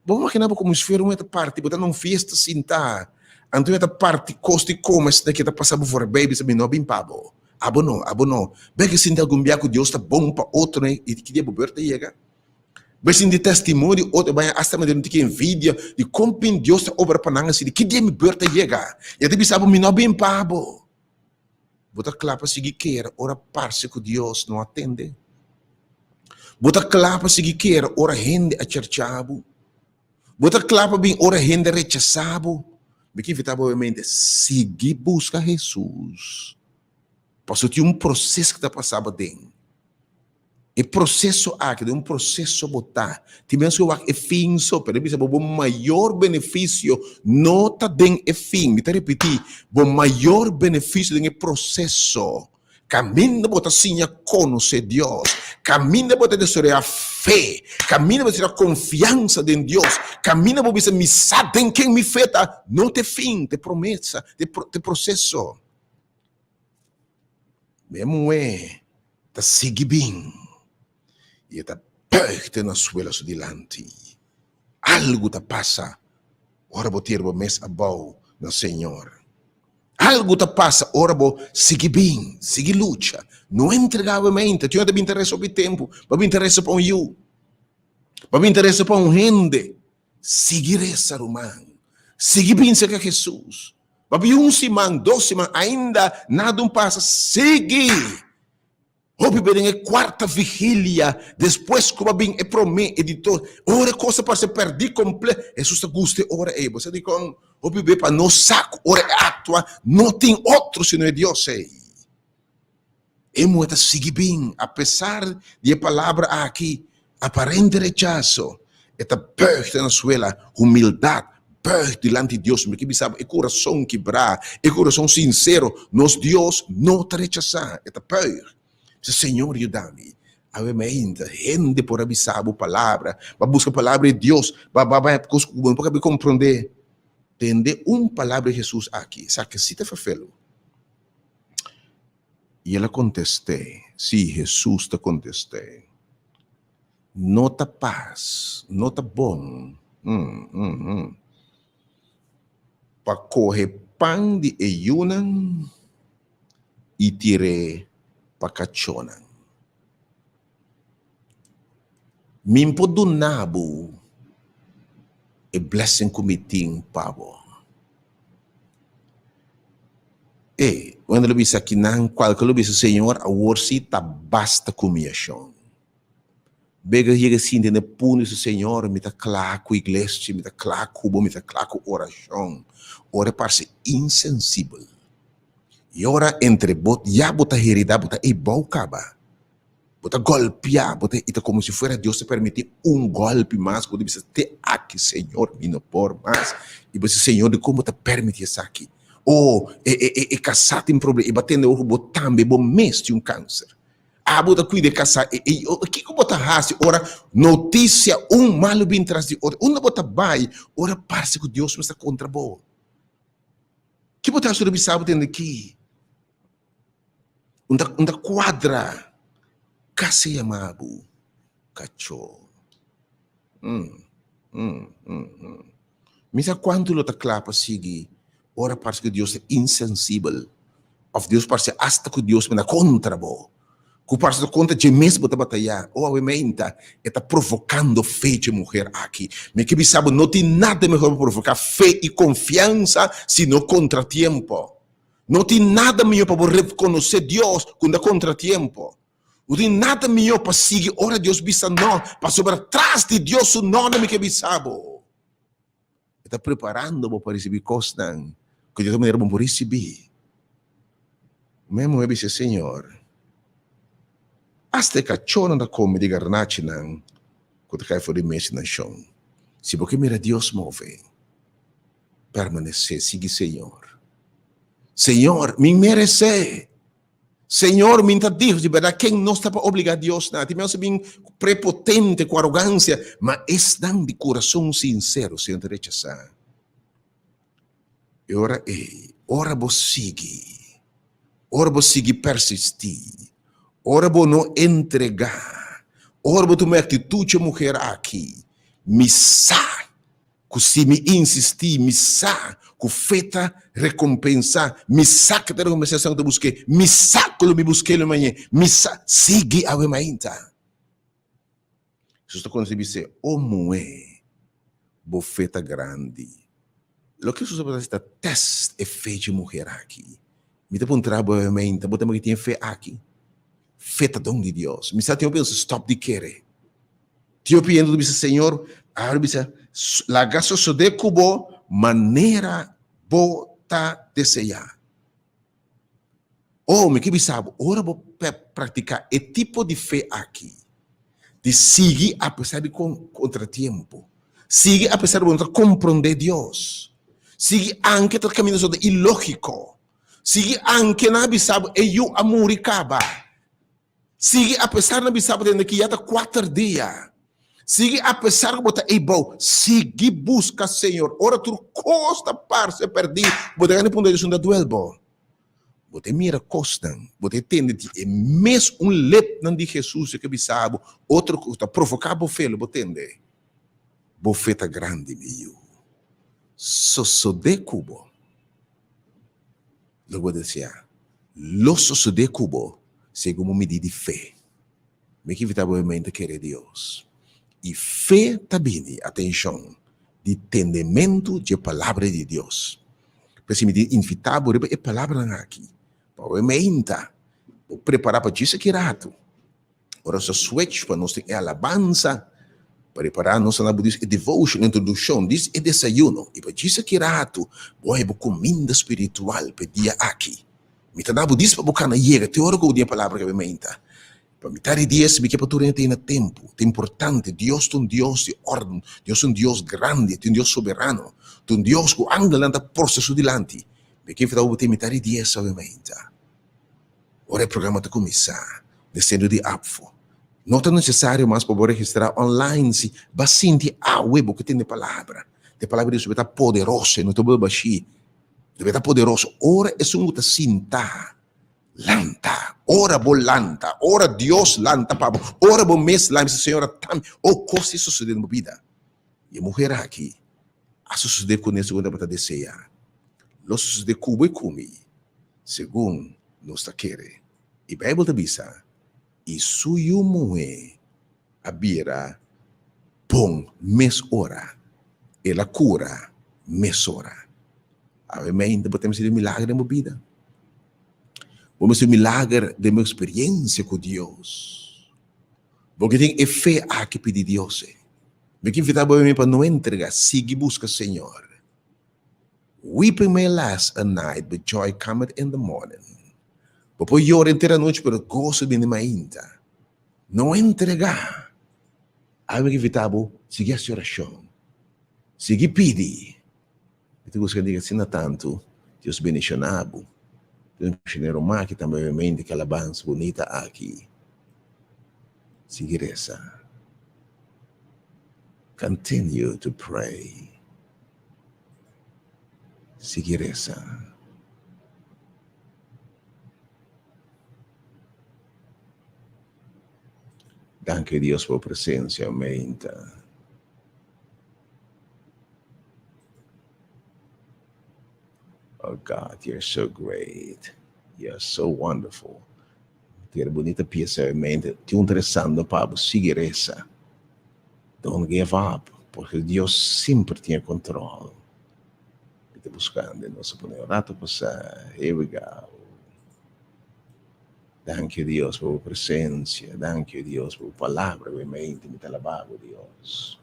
Bo imagina bo como si fuera un ta parti, bo ta na un fiesta sinta, anto un ta parti cos di come asina ke ta pasa bo voorbij, bisa mi no a bin pa bo, abo no, abo no. Bo ke sinti algun bia ku Dios ta bon pa otronan i ki dia bo beurt ta yega? Bo sinti testimonio di otro, bo hasta manera un tiki envidia di kon bin Dios ta obra pa nan asina, ki dia mi beurt ta yega? I a ta bisa bo mi no a bin pa bo. Bo ta kla pa sigui kere ora parse ku Dios no a tende? Bo ta kla pa sigui kere ora hende a chercha bo? Bo ta kla pa bin ora hende rechasá bo? Mi ke invitá bo obviamente, sigui buska Hesus. Pasobra tin un proses ku ta pasa bo den. E proseso aki ta un proseso bo ta. Tin bes ku wak e fin so, pero e bisa bo bo mayor benefisio no ta den e fin. Mi ta ripití, bo mayor benefisio den e proseso. Kaminda bo ta siña konosé Dios, kaminda bo ta desaroyá fe, kaminda bo ta desaroyá konfiansa den Dios, kaminda bo bisa mi sa den ken mi fe ta, no ta e fin, ta e promesa, ta e proseso. Mi e muhé ta sigui bin i e ta buig te na suela su dilanti. Algu ta pasa ora bo tira bo mes abou na Señor. Algu ta pasa ora bo sigui bin, sigui lucha. No entregá bo mente. Tin ora ta bin ta resa hopi tempu, bo a bin ta resa pa un yu, bo a bin ta resa pa un hende. Sigui resa, ruman. Sigui bin serka Hesus. Bo a bin un siman, dos siman, ainda nada un pasa. Sigui! Hopi be den e kuarta vigilia, despues ku bo a bin e promé, e di dos, ora e kos a parse pèrdí komple, Hesus ta gusta e ora ei. Bo sa dikon? Hopi be pa nos sa ku ora e aktua no tin otro sino e Dios ei. E muhé ta sigui bin, apesar di e palabra aki, aparente rechaso, e ta buig na suela, humildat, buig dilanti Dios. Mi ke bisa bo, e kurason kibrá, e kurason sinsero, nos Dios no ta rechasá, e ta buig. Bisa, Señor, yuda mi. Awe mainta, hende por a bisa bo palabra, bo a buska palabra di Dios, bo a bai kos ku bo no por kabi komprondé. Tende un palabra di Hesus aki, esaki si ta ferfelu. I el a kontest'é, sí, Hesus ta kontest'é, No ta pas, no ta bon, pa kohe pan di e yunan i tir'é pa kachónan. Mi N por duna bo e blessing ku mi tin pa bo. E, wende lo bisa kinan, kualke lo bisa, Señor, awor si ta basta ku mi ashon. Bega yega sinti na punto di bisa, Señor, mi ta kla ku iglesia, mi ta kla ku bo, mi ta kla ku orashon. Ora e parse insensibel. I ora entre bo, ya bo ta herida, bo ta ei bou kaba. Bo ta golpia, bo ta, i ta komo si fuera Dios ta permití un golpi mas, bo ta bisa, te aki, Señor, mi no por mas. I bo bisa, Señor, dikon bo ta permití esaki? Oh, e, e, e, e kasá tin problema, i bo a tende ora ku bo tambe, bo mes tin un kanser. Abo ta kuida e kasá, e, e, kiko bo ta hasi ora notisia un malu bin tras di otro? Unda bo ta bai ora parse ku Dios mes ta kontra bo? Ki bo ta hasi ora bisa bo tende ki? Un ta un ta kuadra kasi yama bo kachó. Mi sa kuantu lo ta kla pa sigui ora parse ku Dios ta insensibel òf Dios parse asta ku Dios manda kontra bo, ku parse ta kontra dje mes bo ta batayá. O awe meinta e ta provokando fe dje muher aki. Mi ke bisa bo no tin nada mehor pa provoká fe i konfiansa sino kontratiempo. No tin nada mihó pa bo rekonosé Dios ku na kontratiempo. No tin nada mihó pa sigui ora Dios bisa no, pasobra tras di Dios su no nan mi ke bisa bo. E ta preparando bo pa risibí kosnan ku di otro manera bo no por risibí. Mi muhé bisa, Señor, asta e kachónan ta kome di garnachinan ku ta kai for di mes di nan shon. Si bo ke mira Dios move, Permanesé, sigui Señor. Señor, mi meresé. Señor, mi ta dijo, di berdad, ken nos ta pa obligá Dios na? Tin mester bin prepotente ku arogansia, ma esnan di kurason sinsero, Señor ta rechasá. E ora ei, ora bo sigui, ora bo sigui persistí, ora bo no entregá, ora bo tuma e aktitut dje muher aki, mi sa Ku si mi insistí, mi sa ku fe ta rekompensá, mi sa ku ta rekompensá esnan ku ta busk'é, mi sa ku lo mi busk'é lo mañé, mi sa. Sigui awe mainta. Hesus ta konse bis'é, O muhé, bo fe ta grandi. Loke Hesus tabata hasi ta tèst e fe dje muher aki. Mi ta puntra bo awe mainta, bo ta mira tin e fe aki? Fe ta don di Dios. Mi sa tin hopi hende stòp di kere. Tin hopi hende ta bisa, Señor, ahora bisa, laga sosodé ku bo manera bo ta deseá. Oh, mi ke bisa bo, ora bo praktiká e tipo di fe aki, di sigui apesar di kontratiempo, sigui apesar di bo no ta komprondé Dios, sigui anke ta kaminda so ta ilógiko, sigui anke nan a bisa bo e yu a muri kaba, Sigui apesar nan bisa bo tende ki ya ta kuater dia. Sigui apesar ku bo ta ei bou. Sigui buska Señor. Ora tur kos ta parse pèrdí, bo ta gana puntra Dios unda duel bo. Bo ta mira kosnan, bo ta tende di e mes un lepnan di Jesus ke bisa bo otro kos ta provoká bo fe lo bo tende. Bo fe ta grandi, mi yu. Sosodé ku bo. Loke bo deseá lo sosodé ku bo segun bo midí di fe. Mi ke invitá bo mente kere Dios. I fe ta bini, atenshon, di tendementu dje Palabra di Dios. P'esei mi tin invitá bo riba e palabranan aki, pa bo meinta, bo prepará pa djis aki ratu. Ora nos ta switch pa nos tin e alabansa, prepará nos na bo dis e devotion, introdukshon, dis e desayuno. I pa djis aki ratu, bo haña bo kuminda spiritual pa e dia aki. Mi ta da bo dis pa bo kana yega te ora ku bo tin e palabra ku bo meinta. Pa mitar di dies mi ke pa tur hende tene tempu. Ta importante. Dios ta un Dios di órden. Dios ta un Dios grandi. Ta un Dios soberano. Ta un Dios ku angelnan ta postra su dilanti. Mi ke invitá bo pa tin mitar di dies awe mainta. Ora e programa ta kuminsá den sentro di APFO. No ta nesesario mas pa bo registrá online si bo a sinti awe bo ke tende palabra. E palabra di Dios ta poderoso, e no ta bolbe bashí. Debe ta poderoso ora esun ku ta sinta lanta. Ora bo lanta, ora Dios lanta pa bo, ora bo mes lanta, bisa Señor atami, oh kos ta sosode den bo bida. I e muher aki a sosode kuné segun tabata desea. Lo sosode ku bo i ku mi, segun nos ta kere. I Beibel ta bisa, I su yu muhé a bira bon mes ora, el a kura mesora. Awe mainta bo ta mester di un milager den bo bida. Bo mester un milager den bo eksperensia ku Dios. Bo ke tin e fe aki pidi Dios e. Mi ke invitá bo mi pa no entrega, sigui buska Señor. Weeping may last a night, but joy cometh in the morning. Bo por yora henter anochi, pero goso bini mainta. No entregá. Ami ke invitá bo, sigui hasi orashon. Sigui pidi. Mi ta gusta diga asina tantu. Dios bendishoná bo. Dios bendishoná e ruman aki tambe obviamente ke alabansa bunita aki. Sigui resa. Continue to pray. Sigui resa. Danki Dios pa bo presencia meinta. Oh God, you're so great. You're so wonderful. Tira bunita pieza mente. Tin un rezando pa bo. Sigui reza. Don't give up. Porque Dios semper tin e control. Mi ta buscando. Nos a pone un rato pasa. Here we go. Danki Dios pa bo presencia. Danki Dios pa bo palabra. Mi mente mi ta alaba bo Dios.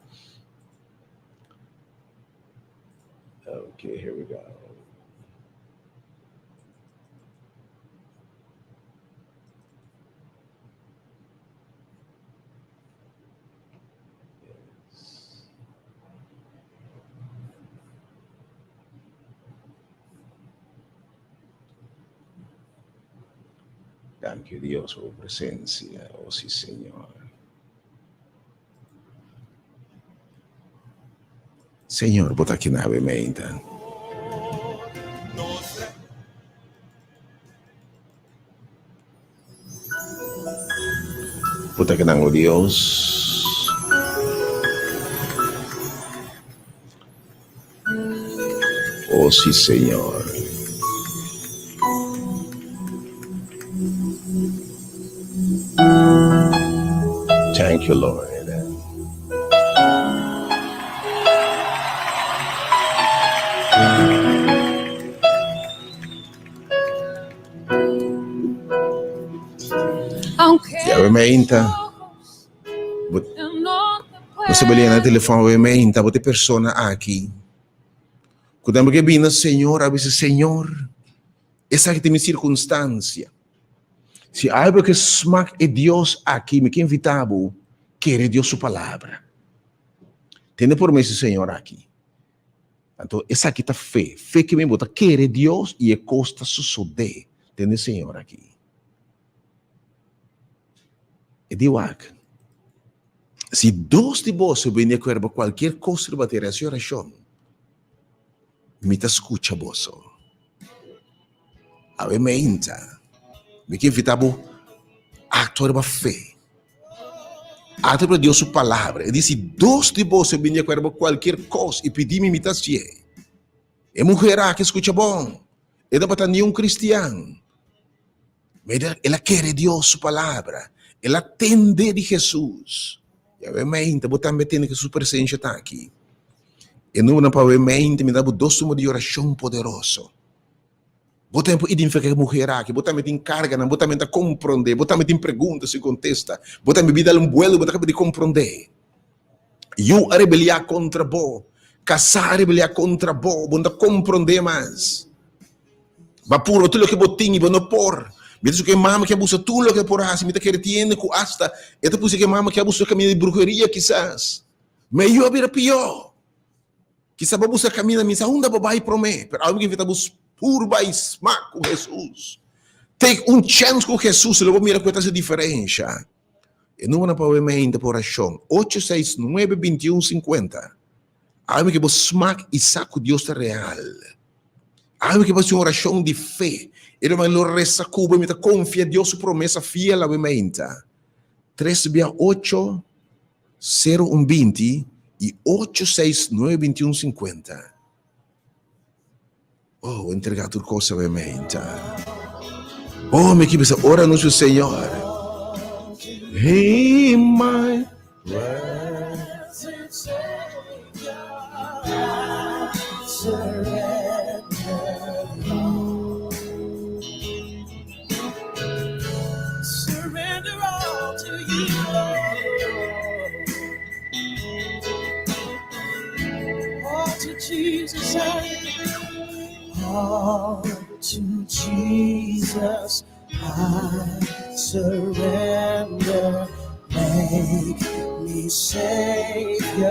Okay, here we go. Yes. Danki Dios pa bo presencia. Oh si Señor. Señor, bo ta aki na awe meinta. Bo ta aki nan, oh Dios. Oh si Señor. Thank you Lord. Ya me inta. Bo sa belian na telefòn awe meinta, bo ta e persona aki ku tambe ke bini na Señor a bisa, Señor, esaki ta mi sirkunstansia. Si algu ke smak e Dios aki, mi ke invitá bo kere Dios su palabra. Tende por mes e Señor aki. Anto esaki ta fe. Fe ke mi bo ta kere Dios i e kos ta sosodé. Tende Señor aki. E di wak, Si dos di boso bini akuerdo pa kualkier kos riba tera, hasi orashon, mi ta skucha boso. Awe meinta, mi ke invitá bo aktua riba fe. Aktua riba Dios su palabra. E di, si dos di boso bini akuerdo pa kualkier kos i pidi mi, mi ta hasié. E muher aki skucha bon. E tabata ni un kristian. Ma el a kere Dios su palabra. El a tende di Hesus. I awe mainta bo tambe tende ku su presensia ta aki. E numbernan pa awe mainta mi da bo dos number di orashon poderoso. Bo tambe por identifiká e muher aki, bo tambe tin karganan, bo tambe ta komprondé, bo tambe tin pregunta sin kontesta, bo tambe bida al un buelo, bo ta kaba di komprondé. Yu a rebeliá kontra bo, kasá a rebeliá kontra bo, bo no ta komprondé mas. Bo a purba tur loke bo tin i bo no por. Mi ta suka e mama ke a buska tur loke e por hasi, mi ta kere tiende ku asta e ta pusi ku e mama ke a buska kaminda di bruheria kisas. Ma e yu a bira pió. Kisa bo buska kaminda, mi sa unda bo bai promé, pero awe mi ke invitá bo purba i smak ku Hesus. Take un chèns ku Hesus i lo bo mira ku e ta hasi diferensha. E numbernan pa awe mainta pa orashon, ocho seis nuebe binti un sinkuenta. Awe mi ke bo smak i sa ku Dios ta real. Awe mi ke bo hasi un orashon di fe. E ruman lo resa ku bo i mi ta konfia Dios su promesa fiel awe mainta. Tres bia ocho. Sero un 20 i ocho seis nuebe 21 50. Oh, entrega tur kos awe meinta. Oh, mi ki bisa ora nuestro Señor. Hey, my present Savior, I surrender all. Surrender all to you, Lord. All to Jesus, I all to Jesus I surrender. Make me Savior,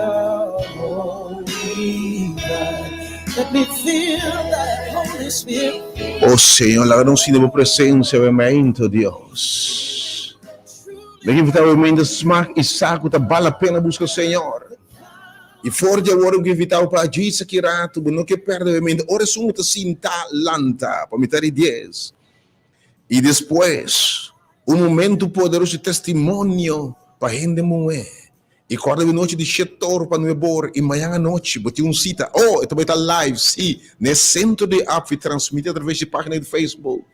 holy God. Let me feel that Holy Spirit. Oh Señor, laga nos sinti bo presencia awe mainta, Dios. Mi ke invita awe mainta smak i sa ku ta bal la pena buska Señor. I for di awor mi ke invita bo pa djis aki ratu, bo no ke perde awe mainta. Ora esun ku ta sinta lanta pa mitar di dies. I despues, un momento poderoso di testimonio pa hende muhé. I kòrda bo nochi di shetor pa nuebor i mañan anochi bo tin un sita. Oh, e ta bai ta live, sí, na e sentro di APFI, transmití atraves di página di Facebook.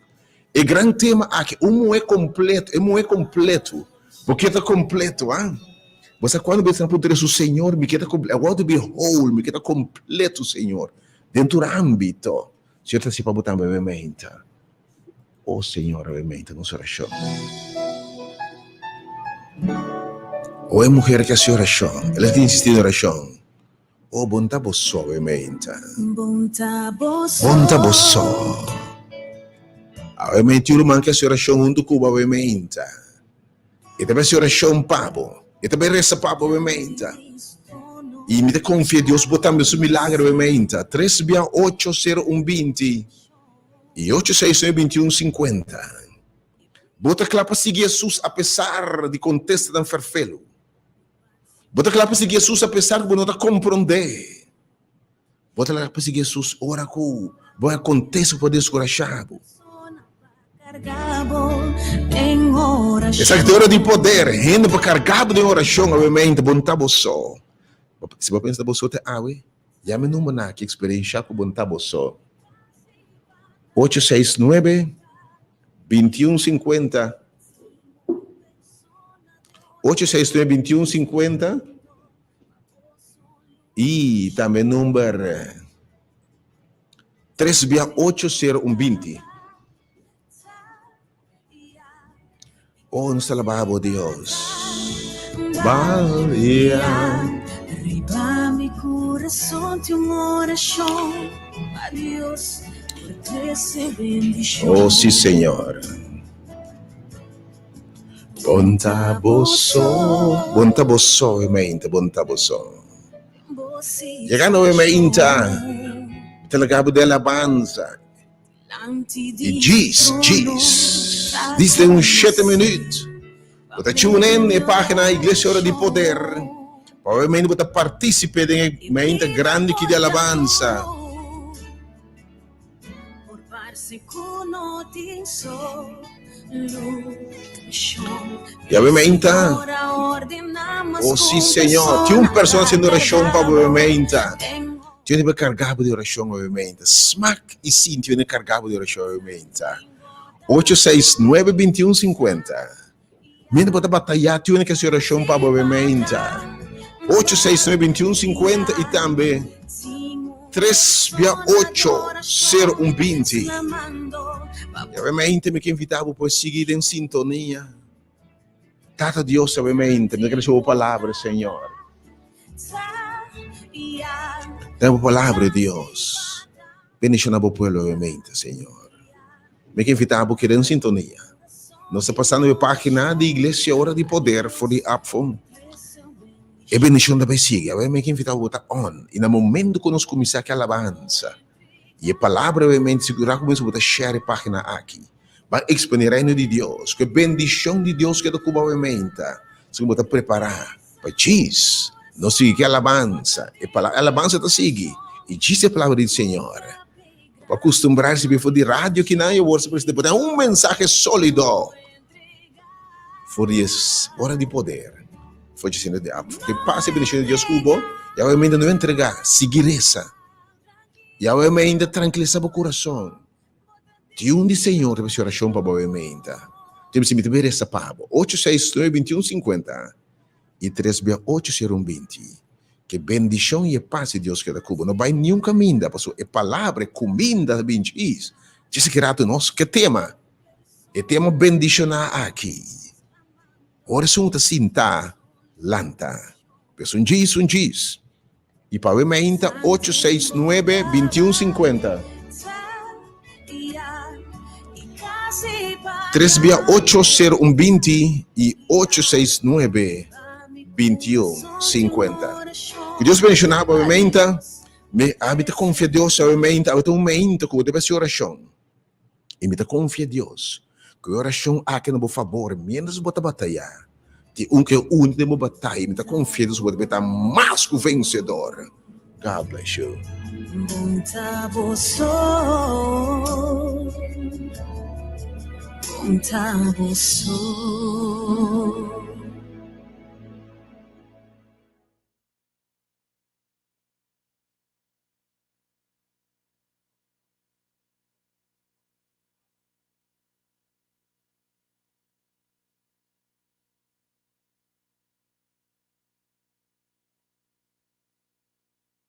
E gran tema aki, un muhé kompleto, e muhé kompleto. Bo ke ta kompleto, ah? Bo sa kuando bo ta puntra Hesus, Señor, mi ke ta kompleto, I want to be whole, mi ke ta kompleto, Señor, den tur ámbito. Señor ta hasi pa bo tambe awe meinta. O Señor, awe meinta nos orashon. O e muher ki hasi orashon, el a insisti den orashon. O bon ta bo so awe meinta. Bon ta bo so. Bon ta bo so. Awe meinta tin un ruman ki hasi orashon huntu ku bo awe meinta. E ta bai hasi orashon pa bo. E ta bai resa pa bo awe meinta. I mi ta konfia Dios bo tambe su milager awe meinta. Tres bia ocho sero un 20 i ocho seis nuebe 21 50. Bo ta kla pa sigui Hesus apesar di kontestanan ferfelu. Bo ta kla pa sigui Hesus apesar ku bo no ta komprondé. Bo ta laga pa sigui Hesus ora ku bo a kontesta ku por deskurashá bo. Esaki ta ora di poder. Hende por karga bo den orashon awe-mente. Bo no ta bo so. Si bo pensa ta bo so te awe, yama e numbernan aki eksperenshá ku bo no ta bo so. Ocho seis nuebe, 21 50. Ocho seis nuebe, 21 50. I tambe number tres bia ocho sero un 20. Oh, nos ta alabá bo, Dios. Balia. Riba mi corazón tin un oracion pa Dios por trece bendicion. Oh, sí, Señor. Bon ta bo so, bon ta bo so, e mainta, bon ta bo so. Llegando e mainta, ta laga bo den alabanza. I djis, djis, djis den un shete minuut, bo ta tune in e pagina Iglesia Ora di Poder, pa bo mainta bo ta participe den e mainta grandi ki di alabanza. Por parse ku no tin solushon. Ya mainta. Oh, sí, Señor. Tin un persona haciendo oración pa bo mainta. Tin hende por karga bo di orashon obviamente. Smak i sinti hende karga bo di orashon obviamente. Ocho seis nuebe bintiun sinkuenta. Mientras bo ta batayá tin hende ke hasi orashon pa bo obviamente. Ocho seis nuebe bintiun sinkuenta i tambe tres bia ocho sero un binti. I obviamente mi ke invitá bo por sigui den sintonia. Tata Dios obviamente mi ta kere bo palabra Señor. Den bo palabra Dios. Bendiciona bo pueblo obviamente Señor. Mi ke invita bo keda en sintonia. Nos ta pasando e pagina di Iglesia Ora di Poder for di Apfon. E bendicion ta bay sigui. Awe mi ke invita bo ta on. Y na momento cu nos cuminsa ki alabansa y e palabra obviamente sigura cu bo ta share e pagina aki. Ban expone Reino di Dios, cu e bendicion di Dios keda cu bo aumenta, si bo ta prepara pa djis no sigui ki alabansa, e palabra alabansa ta sigui, y djis e palabra di Señor. Bo acostumbra ricibi for di radio kinan y awor si presidente bo ta un mensahe solido for di e ora di poder for dje Señor di ap. Ke pas e bendicion di Dios cu bo, y awe no entrega, sigui resa, y awe trankilisa bo curason. Tin un di Señor ta hasi orashon pa bo awe meinta. Tin si mi ta resa pa bo. Ocho seis nuebe binti un sinkuenta i tres bia ocho sero un binti. Ke bendishon i e pas di Dios keda ku bo. No bai niun kaminda pasobra e palabra, e kuminda ta bin djis. Djis aki ratu nos ke tema, e tema bendishoná aki. Ora esun ta sinta, lanta. Pues un djis, un djis. I pa awe mainta ocho seis nuebe bintiun sinkuenta. Tres bia ocho sero un binti i ocho seis nuebe bintiun sinkuenta. Ku Dios bendishoná bo awe mainta. Mi ami ta konfia Dios awe mainta. Awe ta un mainta ku bo debe hasi orashon. I mi ta konfia Dios ku e orashon aki na bo fabor miéntras bo ta batayá. Tin un ku e uni den bo bataya. Mi ta konfia Dios ku bo ta beta mas ku vensedor. God bless you. Bon ta bo so, bon ta bo so.